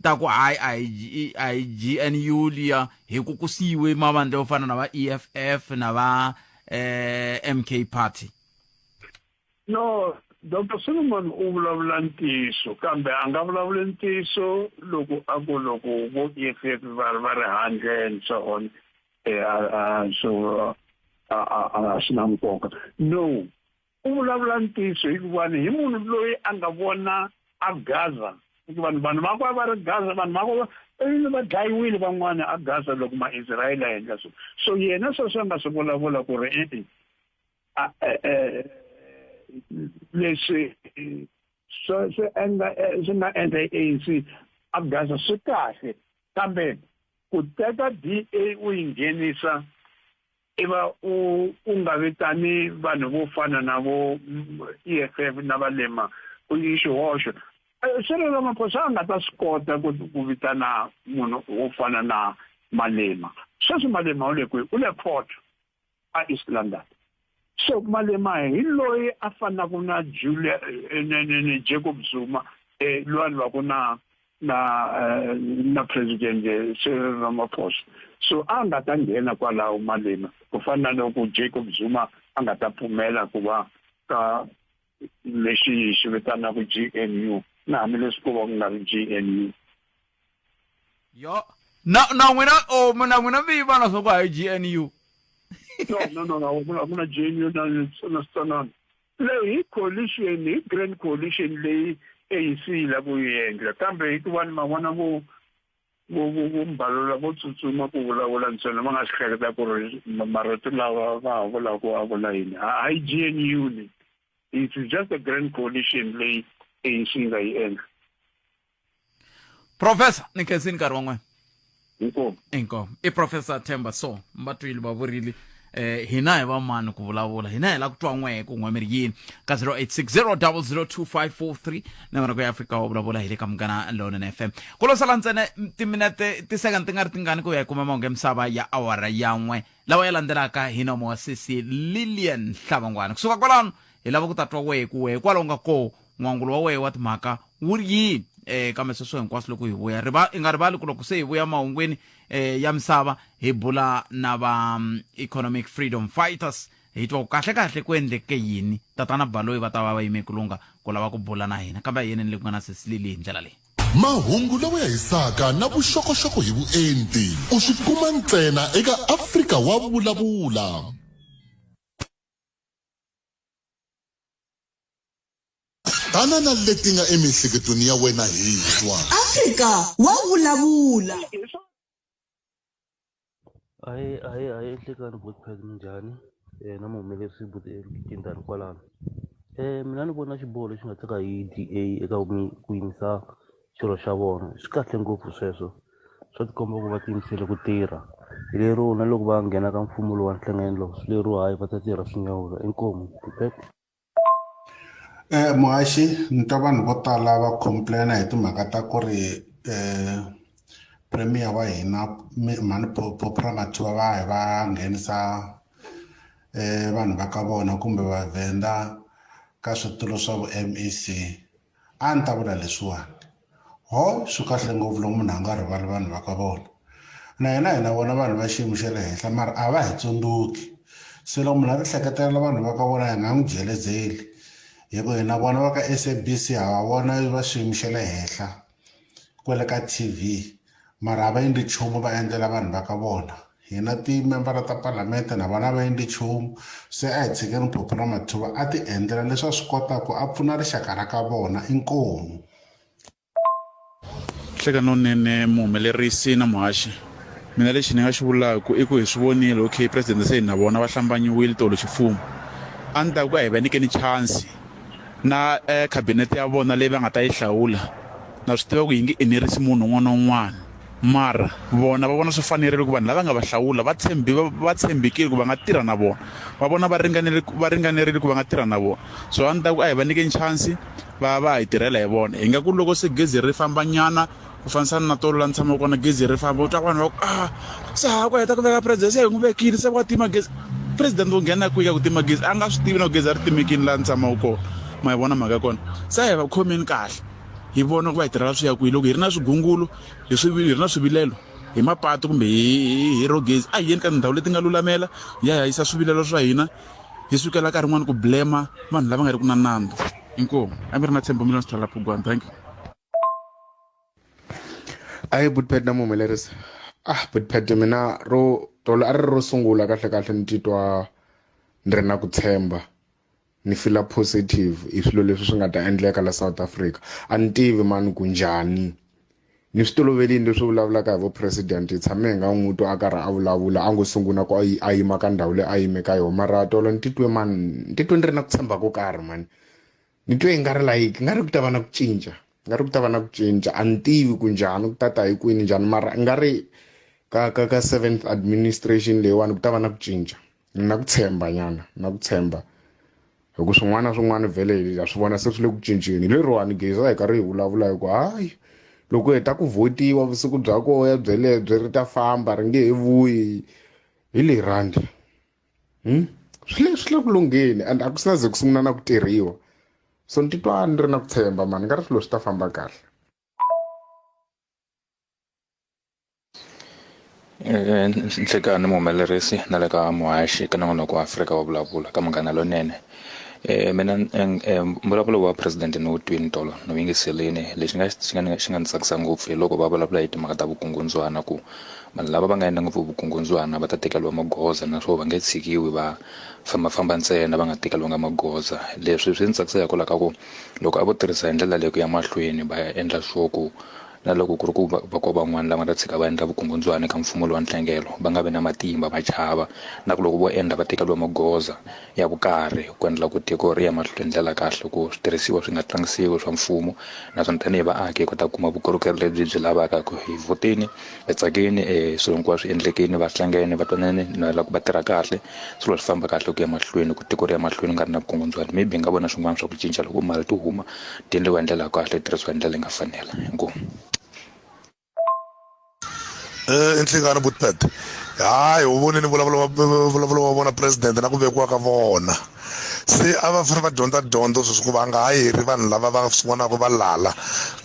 Speaker 1: ta ku hayi a hi a hi GNU liya hi ku ku siyiwe mavandla yo fana na va EFF na va eh MK party
Speaker 8: no Dr Solomon u vulavula ntiyiso kambe a nga vulavuli ntiyiso loko a ku loko vo EFF va ri va ri handle and so on eh, a so a a swi na nkoka no u vulavula ntiyiso hikuva hi munhu loyi a nga vona a Gaza hikuva vanhu vakwe a va ri Gaza vanhu vakwe ivi va dlayiwile van'wana a Gaza loko ma-Israyele a endla so so yena sweswo a nga swi vulavula ku ri e-e leswi swi swi endla swi nga endla i-ANC a Gaza swi kahle kambe ku teka DA u yi nghenisa i va u u nga vitani vanhu vo fana na vo EFF na Valema u yi xihoxo Cyril Ramaphosa a nga ta swi kota ku ku vitana munhu wo fana na Malema sweswi Malema u le kwihi u le court a East London so Malema hi loyi a fanaka na Julia Jacob Zuma eh loyi a lwaka na na eh, na president eh, Cyril Ramaphosa so a nga ta nghena kwalaho Malema ku fana na loko Jacob Zuma a nga ta pfumela ku va ka lexi hi xi vitanaka GNU na hambileswi ku va ku nga ri GNU
Speaker 1: yo na na n'wina o oh, na n'wina mi yi vona swa ku hayi GNU
Speaker 8: no no no no a ku na GNU na na switanana leyi hi coalition hi grand coalition leyi ANC yi lava ku yi endla kambe hikuva ni ma vona vo vo vo vo mbalula vo tsutsuma ku vulavula ntsena va nga swi hleketa ku ri marito lawa va ha vulaka a vula yini hayi GNU leyi it's just a grand coalition leyi ANC yi nga yi endla
Speaker 1: professor ni khensini nkarhi wa n'wina
Speaker 8: inkomu
Speaker 1: inkomu i professor Themba so mbatwile va vurile Eh hina hi va mani ku vulavula hina hi la ku twa n'wehe ku n'we mi ri yini ka 0860002543 nongonoko ya Afrika wa vulavula hi le ka Munghana Lonene FM. Ku lo sala ntsena timinete tisecond ti nga ri tingani ku ya hi kuma mahungu ya misava ya awara ya n'we lawa ya landzelaka hi nomo wa sesi Lilian Hlavangwana. Kusuka kwalano hi lava ku ta twa wehe ku wehe kwalaho nga koho n'wangulo wa wehe wa timhaka wu ri yini eh kambe sweswo hinkwaswo loko hi vuya riva i nga rivali ku loko se hi vuya mahungwini eh ya misava hi bula na va mm, economic freedom fighters hi twa ku kahle kahle ku endleke yini tatana baloyi va ta va va yime ku lungha ku lava ku bula na hina kambe a hi yeneni le ku nga na sesilili hi ndlela leyi
Speaker 5: Mahungu lawa ya hisaka na vuxokoxoko hi vuenti u swi kuma ntsena eka Afrika wa Vulavula. Tana na leti nga emiehleketweni ya wena hi twa.
Speaker 9: Afrika wa vulavula.
Speaker 10: Ahee ahee ahee nhlekani botpad minjhani na muhumelerisi buti Tindani kwalano mina ni vona xiboho lexi nga teka hi D_A eka ku yimisa xirho xa vona swi kahle ngopfu sweswo swa tikomba ku va tiyimisele ku tirha hi lero na loko va nghena ka mfumo lowu wa nhlangano lowu swi lero hayi va ta tirha swi nyawula inkomu Botpad.
Speaker 11: Muhaxi ni twa vanhu vo tala va complain-a hi timhaka ta ku ri premier wa hina mhani Phophi Ramathuba va hi va nghenisa vanhu va ka vona kumbe Vavhenda ka switulu swa vu M_E_C a ni ta vula leswiwani ho swi kahle ngopfu loko munhu a nga rivali vanhu va ka vona na hina hi na vona vanhu va xiyimo xa le henhla mara a va hi tsundzuki se loko munhu a ti hleketelela vanhu va ka vona hi nga n'wi jelezeli hi ku hina vona va ka S_A_B_C ha va vona va xiyimo xa le henhla kwale ka T_V mara a va endli nchumu va endlela vanhu va ka vona hina timembara ta palamende na vona va endli nchumu se a hi tshikeni phophi ra mathuva a ti endlela leswi a swi kotaka a pfuna rixaka ra ka vona inkomu
Speaker 12: hleka nonene muhumelerisi na muhaxi mina lexi ni nga xi vulaka i ku hi swi vonile okay president se na vona va hlambanyiwile tolo ximfumo a ni ta ku a hi va nyikeni chance na eh, cabinet ya vona leyi va nga ta yi hlawula na swi tiva ku yi nge enerisi munhu un'wana na un'wana mara vona va vona swi fanerile ku vanhu lava nga va hlawula va tshembi va tshembekile ku va nga tirha na vona va vona va ringanele va ringanerile ku va nga tirha na vona so a ni ta ku a hi va nyikeni chance va va hi tirhela hi vona hi nga ku loko se gezi ri famba nyana ku fanisana na tolo la ni tshamaka kona gezi ri famba u twa vanhu va ku a se ha ku heta ku veka president se hi n'wi vekile se wa tima gezi president wo nghena kwihi ka ku tima gezi a nga swi tivi na ku gezi a ri timekini laha ni tshamaka kona ma yi vona mhaka ya kona se a hi va khomeni kahle hi vona ku va hi tirhela swi ya kwihi loko hi ri na swigungulu hi swi hi ri na swivilelo hi mapatu kumbe hi hi rogezi a hi yeni ka tindhawu leti nga lulamela hi ya hi ya yisa swivilelo swa hina hi sukela nkarhi wun'wani ku blame vanhu lava nga ri ku na nandzu inkomu a mi ri na tshembo mina swi tlhela phugwana thank you
Speaker 11: Ayi Bootpad na muhumelerisi ah Bootpad mina ro tolo a ri ro sungula kahle kahle ni titwa ni ri na ku tshemba ni fila positive hi swilo leswi swi nga ta endleka la South Africa a ni tivi mani ku njhani ni swi tolovelini leswi vulavulaka hi vo president hi tshame hi nga n'wi twa a karhi a vulavula a ngo sungula ku a yima ka ndhawu leyi a yime ka yona mara tolo ni titwe mani ni titwe ni ri na ku tshemba ko karhi mani ni twe i nga ri like nga ri ku ta va na ku cinca nga ri ku ta va na ku cinca a ni tivi ku njhani ku ta ta hi kwini njhani mara i nga ri ka ka ka seventh administration leyiwani ku ta va na ku cinca na ku tshemba nyana na ku tshemba hi ku swin'wana na swin'wana vhele ha swi vona se swi le ku cinceni leriwani gezi a hi karhi hi vulavula hi ku hayi loko heta ku vhotiwa vusiku bya koya byelebye ri ta famba ri nge he vuyi hi le rhandi hmm? swi le swi le ku lungheni and a ku sina ze ku sungula na ku tirhiwa so ni titwa ni ri na ku tshemba mani nga ri swilo swi ta famba kahle
Speaker 13: Nhlekani muhumelerisi na le ka muhaxi ka nongonoko wa Afrika wa vulavula ka Munghana Lonene mina mbulavulo wa president ni wu twini tolo ni wu yingiserile lexi nga xi nga xi nga ni tsakisa ngopfu hi loko va vulavula hi timhaka ta vukungundzwana ku vanhu lava va nga endla ngopfu vukungundzwana va ta tekeriwa magoza naswona va nge tshikiwi va fambafamba ntsena va nga tekeriwanga magoza leswi swi ni tsakisa hikwalaho ka ku loko a vo tirhisa hi ndlela leyi ku ya mahlweni va endla sure ku. Na loko ku ri ku va ko van'wana lava nga ta tshika va endla vukungundzwani ka mfumo lowa ntlangelo va nga vi na matimba va chava na ku loko vo endla va tekeriwa magoza ya vukarhi ku endla ku tiko ri ya mahlweni ndlela kahle ku switirhisiwa swi nga tlangisiwi swa mfumo naswona tanihi vaaki hi kota ku kuma vukorhokeri lebyi byi lavaka ku hi vhotini hi tsakini um swilo hinkwaswo swi endlekini va hlangene va twanene na loko va tirha kahle swilo swi famba kahle ku ya mahlweni ku tiko ri ya mahlweni ku nga ri na vukungundzwani maybe hi nga vona swin'wana swa ku cinca loko mali ti huma ti endliwa hi ndlela ya kahle ti tirhisiwa hi ndlela leyi nga fanela inkomu.
Speaker 5: Eh, inhlingano butpet hayi u vonile vulavulo vulavulo wa vona president na ku vekiwa ka vona se a va fanele va dyondza dyondzo sweswi ku va nga ha hiri vanhu lava va swi vonaka va lala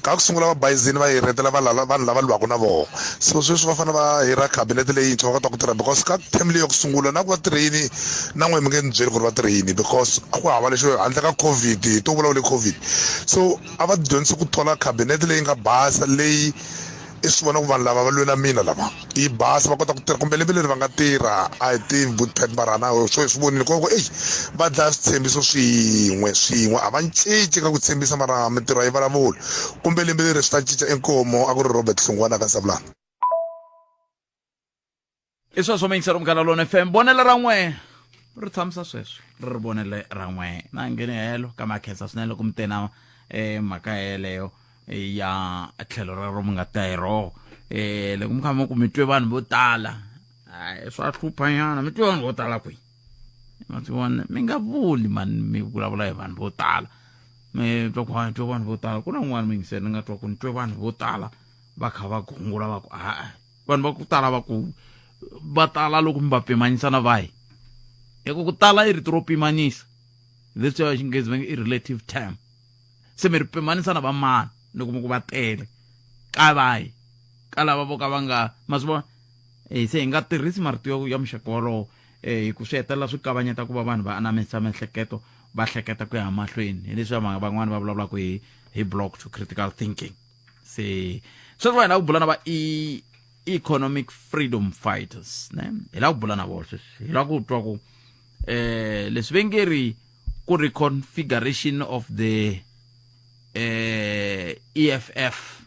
Speaker 5: ka ku sungula va bayizini va hiretela va lala vanhu lava lwaka na vona so sweswi va fanele va hira cabinet leyintshwa va kota ku tirha because ka term leyi ya ku sungula na ku va tirhe yini na n'we mi nge ni byeli ku ri va tirhe yini because a ku hava lexo handle ka covid hi to vulavule covid so a va dyondzise ku thola cabinet leyi nga basa leyi i swi vona ku vanhu lava va lwela mina lava yi basa va kota ku tirha kumbe lembe leri va nga tirha a hi tivi butpet marana swo hi swi vonile ku eyi va dlaya switshembiso swin'we swin'we a va cinci ka ku tshembisa mara mintirho a yi vulavuli kumbe lembe leri swi ta cinca inkomo a ku ri robert hlungwana ka sabulana
Speaker 1: I sweswo miyingiselo Munghana Lona FM vonelo ra n'we ri tshamisa sweswo ri ri vonele ra n'we na ngheni helo ka makhensa swinene loko mi tena eh, mhaka yeleyo eh, ya tlhelo rero mi nga ta hi roho eh, loko mi kha mi ku mi twe vanhu vo tala hayi swa hluphanyana mi twe vanhu vo tala kwihi ma swi vona mi nga vuli mani mi vulavula hi vanhu vo tala mi twa ku ha ni twe vanhu vo tala ku na un'wana miyingiselo ni nga twa ku ni twe vanhu vo tala va kha va gungula va ku a vanhu va ku tala va ku va tala loko mi va pimanyisa na vahi hi ku ku tala i rito ro pimanisa leswi ya xinghezi va nge i relative term se mi ri pimanisa na va mani loko mi ku va tele ka vahi ka lava vo ka va nga ma swi vona eh, se hi nga tirhisi marito yo ya muxaka wolowo eh, hi ku swi hetelela swi kavanyeta ku va vanhu va anamisa miehleketo va hleketa ku ya mahlweni hi leswi van'wana va vulavulaka hi hi block to critical thinking se sweswi va hi lava ku bula na va e economic freedom fighters ne hi lava ku bula na vona sweswi hi lava ku twa ku eh leswi ve nge ri ku ri configuration of the eh EFF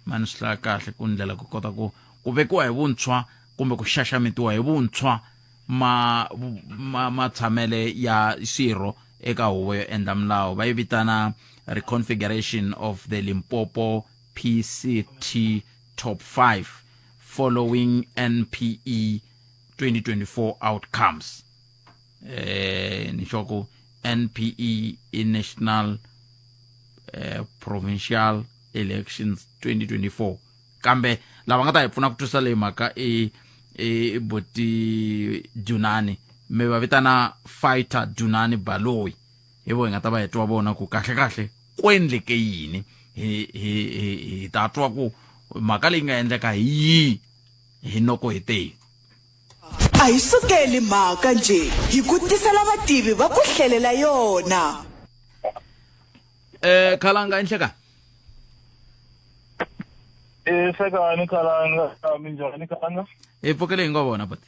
Speaker 1: mani swi hlaya kahle ku ndlela ku kota ku ku vekiwa hi vuntshwa kumbe ku xaxametiwa hi vuntshwa ma ma matshamele ya swirho eka huvo yo endla milawu va yi vitana reconfiguration of the Limpopo PCT top 5 following NPE 2024 outcomes eh ni sure ku NPE i National eh, Provincial Elections 2024 kambe lava nga ta hi pfuna ku twisisa leyi mhaka i i boti Dunani mi va vitana fighter Dunani Baloyi hi vo hi nga ta va hi twa vona ku kahle kahle ku endleke yini hi hi hi hi ta twa ku mhaka leyi nga endleka hi yihi hi noko hi tehi
Speaker 9: A hi sukeli mhaka njhe hi ku tisela vativi va ku hlelela yona.
Speaker 1: Eh khalanga inhleka
Speaker 6: Eh hlekani khalanga minjhani khalanga
Speaker 1: hi pfukele hi ngo vona but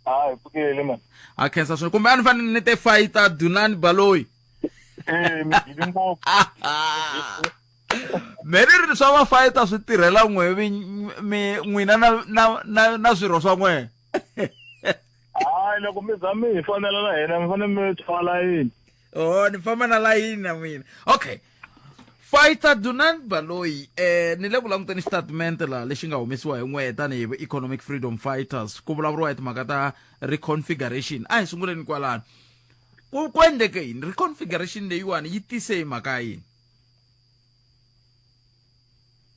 Speaker 6: ha hi pfukele man
Speaker 1: a khensa swinene kumbe a ni fanele ni te fighter Dunani Baloyi
Speaker 6: eh mi dyile ngopfu
Speaker 1: me ni ri swa va fighter swi tirhela n'we mi n'wina na na na na swirho swa n'we
Speaker 6: hayi loko mi za mi hi fanela na hina mi fanele mi tshova layini
Speaker 1: oh ni famba na layini na mina okay fighter Dunant Baloyi eh ni le ku languteni xitatimende la lexi nga humesiwa hi n'we tanihi economic freedom fighters ku vulavuriwa hi timhaka ta reconfiguration a hi sunguleni kwalano ku ku endleke yini reconfiguration leyiwani yi tise hi mhaka ya yini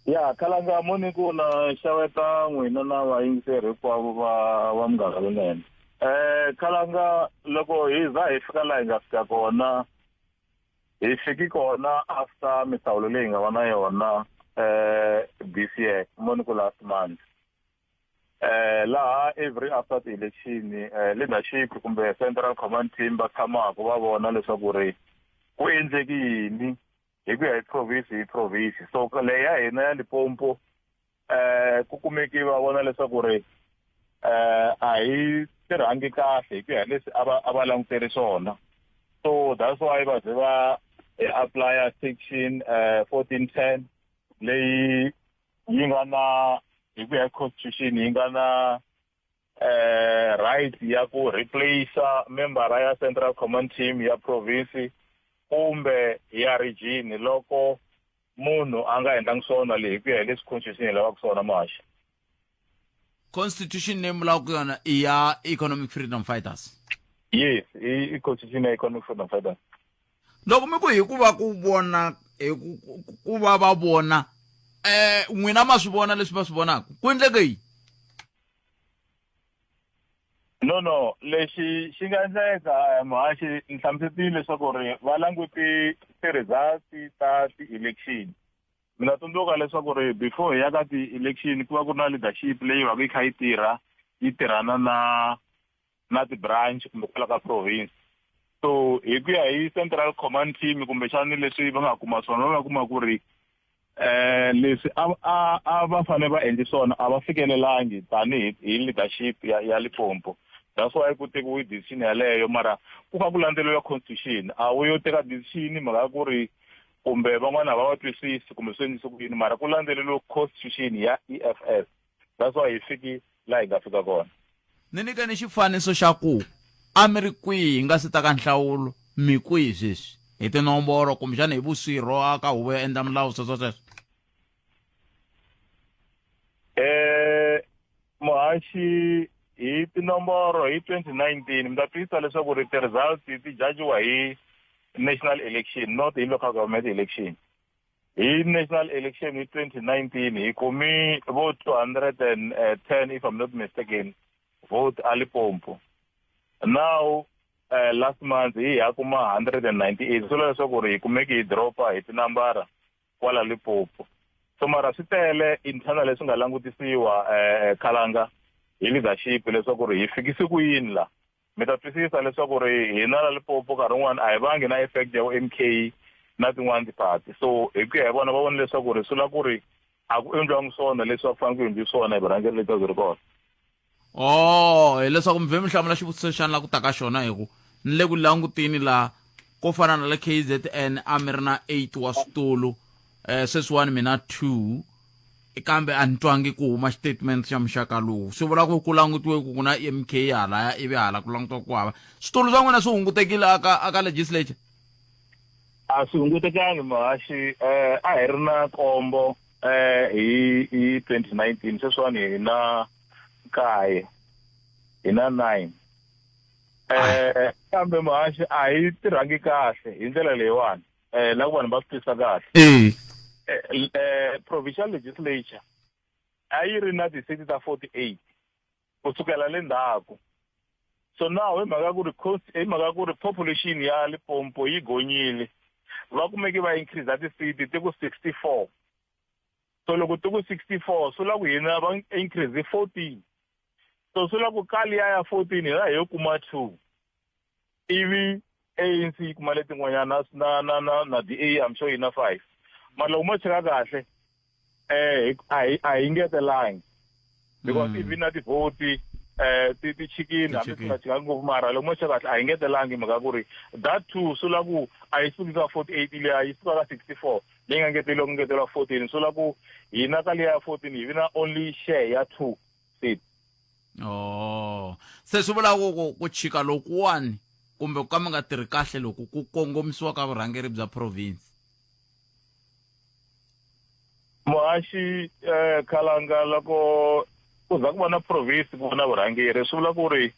Speaker 6: ya khalanga moni ku na xeweta n'wina na vayingiseri hinkwavo va va munghana lonene eh khalanga loko hi za hi fika laha hi nga fika kona hi fiki kona after mihlawulo leyi nga va na yona eh this year moni ku last month eh laha every after the election eh leadership kumbe central command team va tshamaka va vona leswaku ri ku endleki yini hi ku ya hi province hi province so leyi ya hina ya Limpopo eh ku kumeki va vona leswaku ri eh a hi tirhangi kahle hi ku ya hi leswi a va a va langutele swona so that's why va ze va hi apply section 1410 leyi yi nga na hi ku ya hi constitution yi nga na right ya ku replace membara ya Central Command Team ya province kumbe ya region loko munhu a nga endlangi swona leyi hi ku ya hi leswi constitution yi lavaka swona muhaxi.
Speaker 1: Constitution leyi vulaka yona i ya Economic Freedom Fighters.
Speaker 6: Yes, i constitution ya Economic Freedom Fighters.
Speaker 1: Loko mi ku hikuva ku vona hi ku va va vona n'wina ma swi vona leswi va swi vonaka ku endleke yini?
Speaker 6: No, no, lexi xi nga endleka muhaxi ni hlamusetile leswaku ri va languti ti-results ta ti-election. Mina tsundzuka leswaku ri before hi ya ka ti-election ku va ku ri na leadership leyi va ku yi kha yi tirha yi tirhana na na ti-branch kumbe kwala ka province. So hi ku ya hi Central Command Team kumbexani leswi va nga kuma swona va nga kuma ku ri leswi a va fanele va endli swona a va fikelelangi tanihi hi leadership ya Limpopo. That's why ku tekiwe decision yaleyo, mara ku kha ku landzeleriwa constitution. A wu yo teka decision mhaka ya ku ri kumbe van'wana va va twisisi kumbe swi endlise ku yini, mara ku landzeleriwe constitution ya EFF. That's why hi fiki laha hi nga fika kona.
Speaker 1: Ni nyikeni xifaniso xa ku a mi ri kwihi hi nga si ta ka nhlawulo, mi kwihi sweswi hi tinomboro kumbexana hi vuswirho a ka huvo yo endla milawu sweswo sweswo.
Speaker 6: Muhaxi, hi tinomboro hi 2019 mi ta twisisa leswaku ri ti-results ti jajiwa hi national election, not hi local government election. Hi national election hi 2019 hi kumi vo 210, if I'm not mistaken, vote a Limpopo. Now last month hi ya kuma 198, swi vula leswaku ri hi kumeke hi dropa hi tinambara kwala Limpopo. So mara swi tele internal leswi nga langutisiwa Khalanga hi leadership leswaku ri hi fikise ku yini la. Mi ta twisisa leswaku ri hina la Limpopo nkarhi wun'wani a hi vangi na effect ya MK na tin'wani tiparty. So hi ku ya hi vona va vona leswaku ri swi lava ku ri a ku endliwangi swona leswi a ku fanele ku endliwe swona hi vurhangeri lebyi a byi ri kona.
Speaker 1: Oh, hileswaku mi vhe mi hlamula xivutiso xa ni la ku ta ka xona hi ku ni le ku langutini la ko fana na le KZN a mi ri na 8 wa switulu, sweswiwani mi na 2, kambe a ni twangi ku huma xitatement xa muxaka lowu. Swi vula ku ku langutiwe ku ku na MK halaya ivi hala ku langutiwa ku hava switulu swa n'wina swi hungutekile aka legislature?
Speaker 6: A swi hungutekangi muhaxi, a hi ri na nkombo hi 2019, sweswiwani hi na nkaye, hi na 9. Kambe muhaxi a hi tirhangi kahle hi ndlela leyiwani. La ku vanhu va swi twisisa kahle. Provincial legislature a yi ri na ti-seat ta 48 ku sukela le ndzhaku. So now hi mhaka ku ri cost, hi mhaka ku ri population ya Limpopo yi gonyile, va kumeke va increase ti-seat ti ku 64. So loko ti ku 64 swi vula ku hina va increase 14. So swi vula ku ka liya ya 14 hina hi yo kuma 2. Ivi ANC yi kuma letin'wanyana na na na na DA, I'm sure yi na 5. Mara loko mo cheka kahle a hi ngetelangi because even na ti-vote ti chikini, hambi swi nga chikangi ngopfu, mara loko mo cheka kahle a hi ngetelangi mhaka ku ri that 2 swi vula ku a yi suki ka 48 liya, yi suka ka 64 leyi nga ngeteriwa ku ngeteriwa 14. Swi vula ku hina ka liya ya 14 hi vi na only share ya 2 seats.
Speaker 1: Oh, se swi vula ku ku chika lokuwani kumbe ku ka mi nga tirhi kahle loku ku kongomisiwa ka vurhangeri bya province.
Speaker 6: Muhaxi Khalanga, loko ku za ku va na province ku va na vurhangeri swi vula ku ri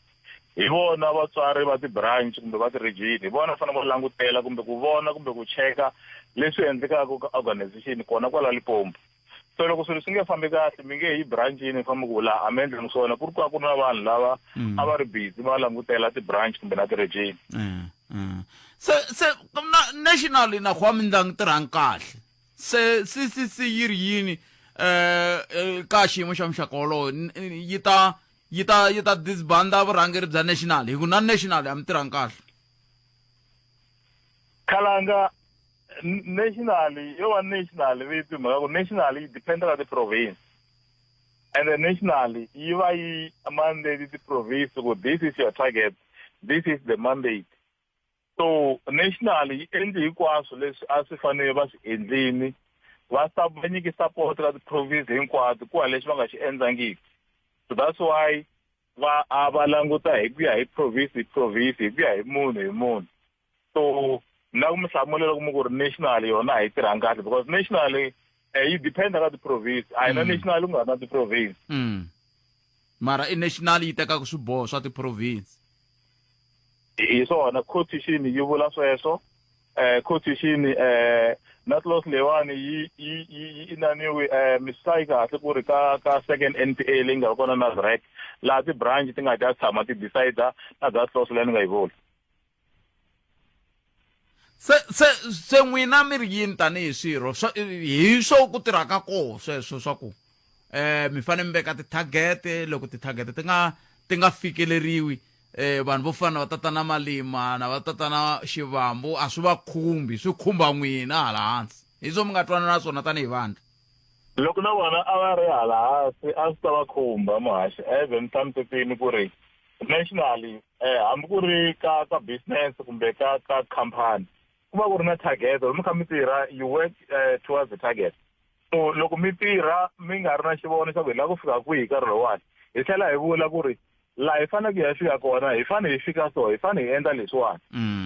Speaker 6: hi vona vatswari va ti-branch kumbe va ti-region, hi vona fanele va langutela kumbe ku vona kumbe ku cheka leswi endlekaka ka organization kona kwala Limpopo. So loko swilo swi nge fambi kahle mi nge yi branchini mi fambi ku laha a mi endleni swona, ku ri ku a ku ri na vanhu lava a va ri busy va langutela ti-branch kumbe na ti-region.
Speaker 1: Se na nationally na ku mi ndlangi tirhangi kahle, se CCC yi ri yini ka xiyimo xa muxaka wolowo? Yi ta yi ta yi ta disbanda vurhangeri bya national hi ku na national a mi tirhangi kahle?
Speaker 6: Khalanga, national yo va national vito mhaka ku national yi depend ka ti-province, and then national yi va yi mandate ti-province ku this is your target, this is the mandate. So national yi endli hinkwaswo leswi a swi fanele va swi endlini Va va nyiki support ka ti-province hinkwato ku hava lexi va nga xi endlangiki. So that's why va a va languta hi ku ya hi province hi province hi ku ya hi munhu hi munhu. So na ku mi hlamula loko mi ku ri national yona a yi tirhangi kahle because national eh, yi dependa ka ti-province a hi na national ku nga ri na ti-province.
Speaker 1: Mara i national yi tekaka swiboho swa ti-province.
Speaker 6: Hi swona constitution yi vula sweswo eh constitution eh na clause leyiwani yi yi yi inaniwe eh mi swi kahle ku ri ka ka second NPA leyi nga kona na ZREC laha ti-branch ti nga ta tshama ti decide na that clause leyi ni nga yi vula.
Speaker 1: Se se se n'wina mi ri yini tanihi swirho swa hi swo ku tirhaka koho sweswo swa ku eh mi fanele mi veka ti-target loko ti-target ti nga ti nga fikeleriwi eh vanhu vo fana na va tatana Malima na va tatana Xivambu a swi va khumbi swi khumba n'wina hala hansi hi swo mi nga twanana swona tanihi vandla.
Speaker 6: Loko na vona a va ri hala hansi a swi ta va khumba muhaxi as ni hlamusetini ku ri nationally eh hambi ku ri ka ka business kumbe ka ka company ku va ku ri na target loko mi kha mi tirha you work towards the target so loko mi tirha mi nga ri na xivono xa ku hi lava ku fika kwihi nkarhi lowuwani hi tlhela hi vula ku ri laha hi faneleke hi ya fika kona hi fanele hi fika so hi fanele hi endla leswiwani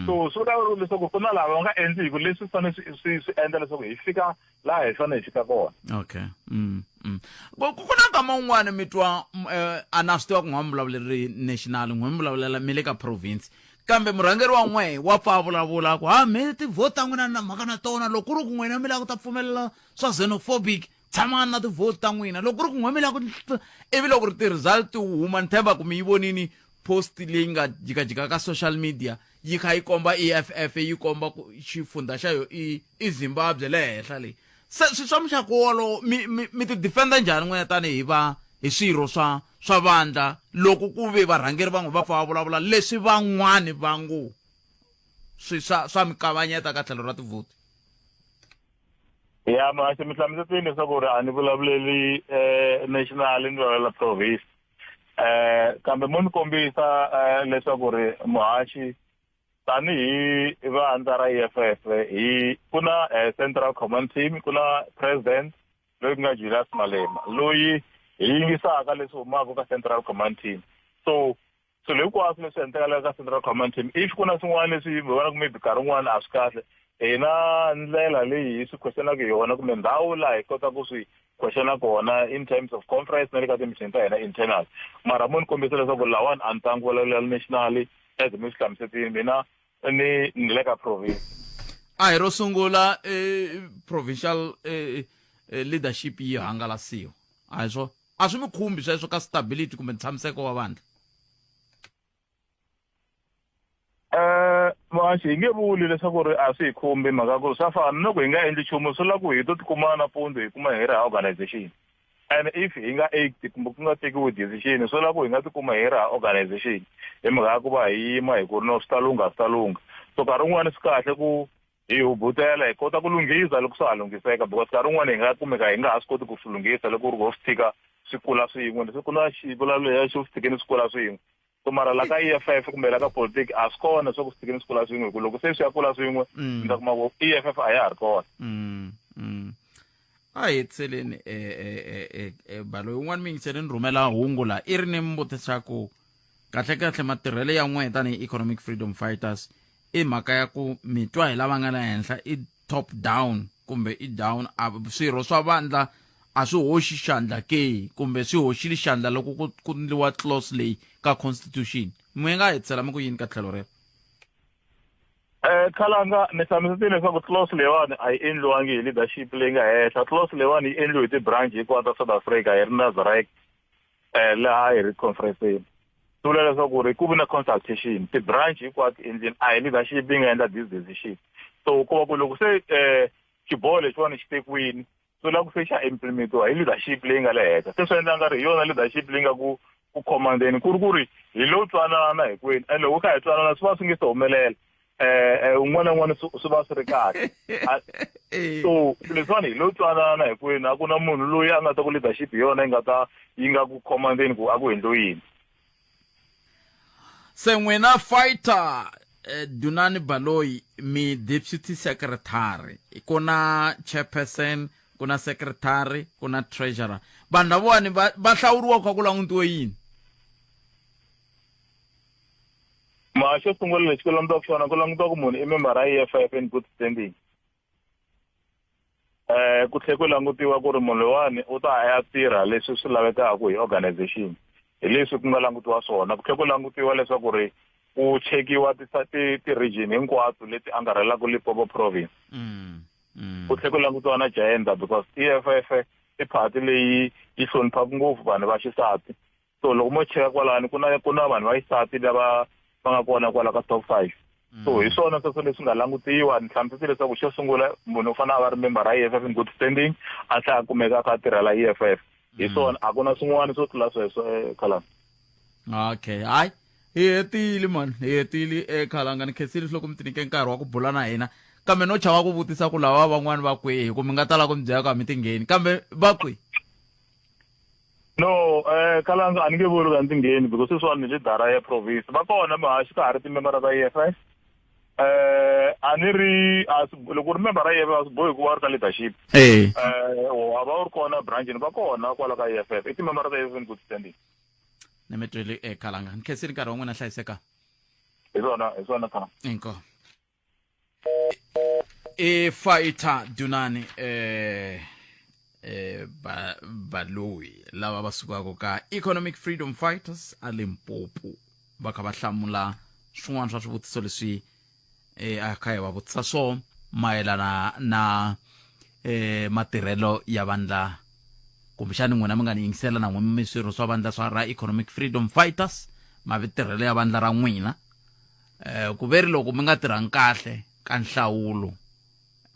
Speaker 6: so swi vula leswaku ku na lava va nga endliku leswi fanele swi swi swi endla leswaku hi fika laha hi fanele hi fika kona.
Speaker 1: Okay. Ku ku na nkama wun'wani mi twa a na swi tiva ku n'we mi vulavuleri national n'we mi vulavulela mi le ka province kambe murhangeri wa n'we wa pfa a vulavula ku ha mi ti-vote ta n'wina na mhaka na tona loko ku ri ku n'wina mi lava ku ta pfumelela swa xenophobic tshamani na ti-vote ta n'wina loko ku ri ku n'we mi lava ku ivi loko ri ti-result ti huma ni tshemba ku mi yi vonini post leyi nga jikajika ka social media yi kha yi komba EFF yi komba ku xifundha xa yo i i Zimbabwe le henhla leyi se swi swa muxaka wolowo mi mi mi ti defender njhani n'wina tanihi va hi swirho swa swa vandla loko ku ve varhangeri van'we va pfa va vulavula leswi van'wani va ngo swi swa swa mi kavanyeta ka tlhelo ra tivhoti.
Speaker 6: Ya muhaxi mi hlamusetile leswaku ri a ni vulavuleli national ni vulavula province eh kambe mo ni kombisa leswaku ri muhaxi tanihi vandla ra EFF hi ku na Central Command Team ku na president loyi ku nga Julius Malema loyi hi yingisaka leswi humaka ka Central Command Team so swilo hinkwaswo leswi endlekalaka ka Central Command Team if ku na swin'wana leswi hi vonaka maybe nkarhi wun'wana a swi kahle hi na ndlela leyi hi swi questionaka hi yona kumbe ndhawu laha hi kotaka ku swi questiona kona in terms of conference na le ka ti-mission ta hina internal mara mo ni kombisa leswaku lawani a ni tangi vulavula nationally as mi swi hlamusetini mina ni ni le ka province.
Speaker 1: A hi ro sungula provincial leadership yi hangalasiwa a hi swona a swi mi khumbi sweswo ka stability kumbe ntshamiseko wa vandla.
Speaker 6: Muhaxi hi nge vuli leswaku ri a swi hi khumbi mhaka ku swa fana na loko hi nga endli nchumu swi vula ku hi to tikuma nampundzu hi kuma hi ri hava organization and if hi nga act kumbe ku nga tekiwi decision swi vula ku hi nga tikuma hi ri hava organization hi mhaka ya ku va hi yima hi ku ri no swi ta lungha swi ta lungha so nkarhi wun'wani swi kahle ku hi hubutela hi kota ku lunghisa loko swa ha lunghiseka because nkarhi wun'wani hi nga kumeka hi nga ha swi koti ku swi lunghisa loko ku ri ho swi tshika swi kula swin'we leswi ku na xivulavulelo ya xo swi tshikeni swi kula swin'we so mara la ka EFF kumbe la ka politiki a swi kona swa ku swi tshikeni swi kula swin'we hi ku loko se swi ya kula swin'we mi ta kuma ku EFF a ya ha ri kona.
Speaker 1: A hi hetiseleni baloyi un'wana mi yingisele ni rhumela hungu la i ri ni mbuti xa ku kahle-kahle matirhelo ya n'wehe tanihi Economic Freedom Fighters i mhaka ya ku mi twa hi lava nga le henhla i top down kumbe i down a swirho swa vandla a swi hoxi xandla ke kumbe swi hoxile xandla loko ku ku ndliwa clause leyi ka constitution mi nga hetisela mi ku yini ka tlhelo rero.
Speaker 6: Khalanga ni hlamusetile leswaku clause leyiwani a yi endliwangi hi leadership leyi nga henhla clause leyiwani yi endliwe hi ti-branch hinkwato ta South Africa hi ri Nasrec laha hi ri conference-ini swi vula leswaku ri ku vi na consultation ti-branch hinkwato endlini a hi leadership yi nga endla this decision so ku va ku loko se xiboho lexiwani xi tekiwini swi vula ku se xa implementiwa hi leadership leyi nga le henhla se swi endla nga ri hi yona leadership leyi nga ku ku commandeni ku ri ku ri hi lo twanana hinkwenu and loko kha hi twanana swi va swi nge se humelela un'wana na un'wana swi va swi ri kahle so leswiwani hi lo twanana hinkwenu a ku na munhu loyi a nga ta ku leadership hi yona yi nga ta yi nga ku commandeni ku a ku endliwi yini.
Speaker 1: Se n'wina fighter Dunani Baloyi mi deputy secretary ku na chairperson. ku na secretary ku na treasurer vanhu lavawani va va hlawuriwa kha ku langutiwe yini
Speaker 6: Ma xo sungula lexi ku langutiwaka xona ku langutiwa ku munhu i member ya EFF in good standing. Eh ku tlhela ku langutiwa ku ri munhu loyiwani u ta a ya tirha leswi swi lavekaka hi organization hi leswi ku nga langutiwa swona ku tlhela ku langutiwa leswaku ri ku chekiwa ti-region hinkwato leti angarhelaka Limpopo province ku tlhela ku langutiwa na gender because EFF i party leyi yi hloniphaka ngopfu vanhu va xisati so loko mo cheka kwalani ku na ku na vanhu va xisati lava va nga kona kwala ka top 5 so hi swona sweswo leswi nga langutiwa ni hlamusete leswaku xo sungula munhu u fanele a va ri member ya EFF in good standing a tlhela a kumeka a kha a tirhela EFF hi swona a ku na swin'wana swo tlula sweswo khalanga
Speaker 1: okay hayi hi hetile mani hi hetile ekhalanga ni khensile loko mi tinike nkarhi wa ku bula na hina kambe no chava ku vutisa ku lava van'wani va kwihi hi ku mi nga tala ku mi byela ku a mi tingheni kambe va kwihi
Speaker 6: No, eh Khalanga a ni nge vuri ku a ndzi ngheni because sweswiwani ni leader ya province. Va kona muhaxi ka ha ri timembara ta EFF. Eh a ni ri a swi loko u ri member ya EFF a swi bohi ku va u ri ka leadership.
Speaker 1: Eh.
Speaker 6: Eh wa va u ri kona branchini va kona kwala ka EFF. I timembara ta EFF in good standing.
Speaker 1: Ni mi twele eh Khalanga. Ni khensile nkarhi wa n'wina hlayiseka.
Speaker 6: Hi swona, hi swona Khalanga.
Speaker 1: Inkomu. E fighter Dunani eh eh ba baloyi lava va sukaka ka Economic Freedom Fighters a Limpopo va kha va hlamula swin'wana swa swivutiso leswi eh a kha hi va vutisa swona mayelana na eh matirhelo ya vandla kumbexani n'wina mi nga ni yingisela na n'wina mi swirho swa vandla swa ra Economic Freedom Fighters mavitirhelo ya vandla ra n'wina eh ku veri loko mi nga tirhangi kahle ka nhlawulo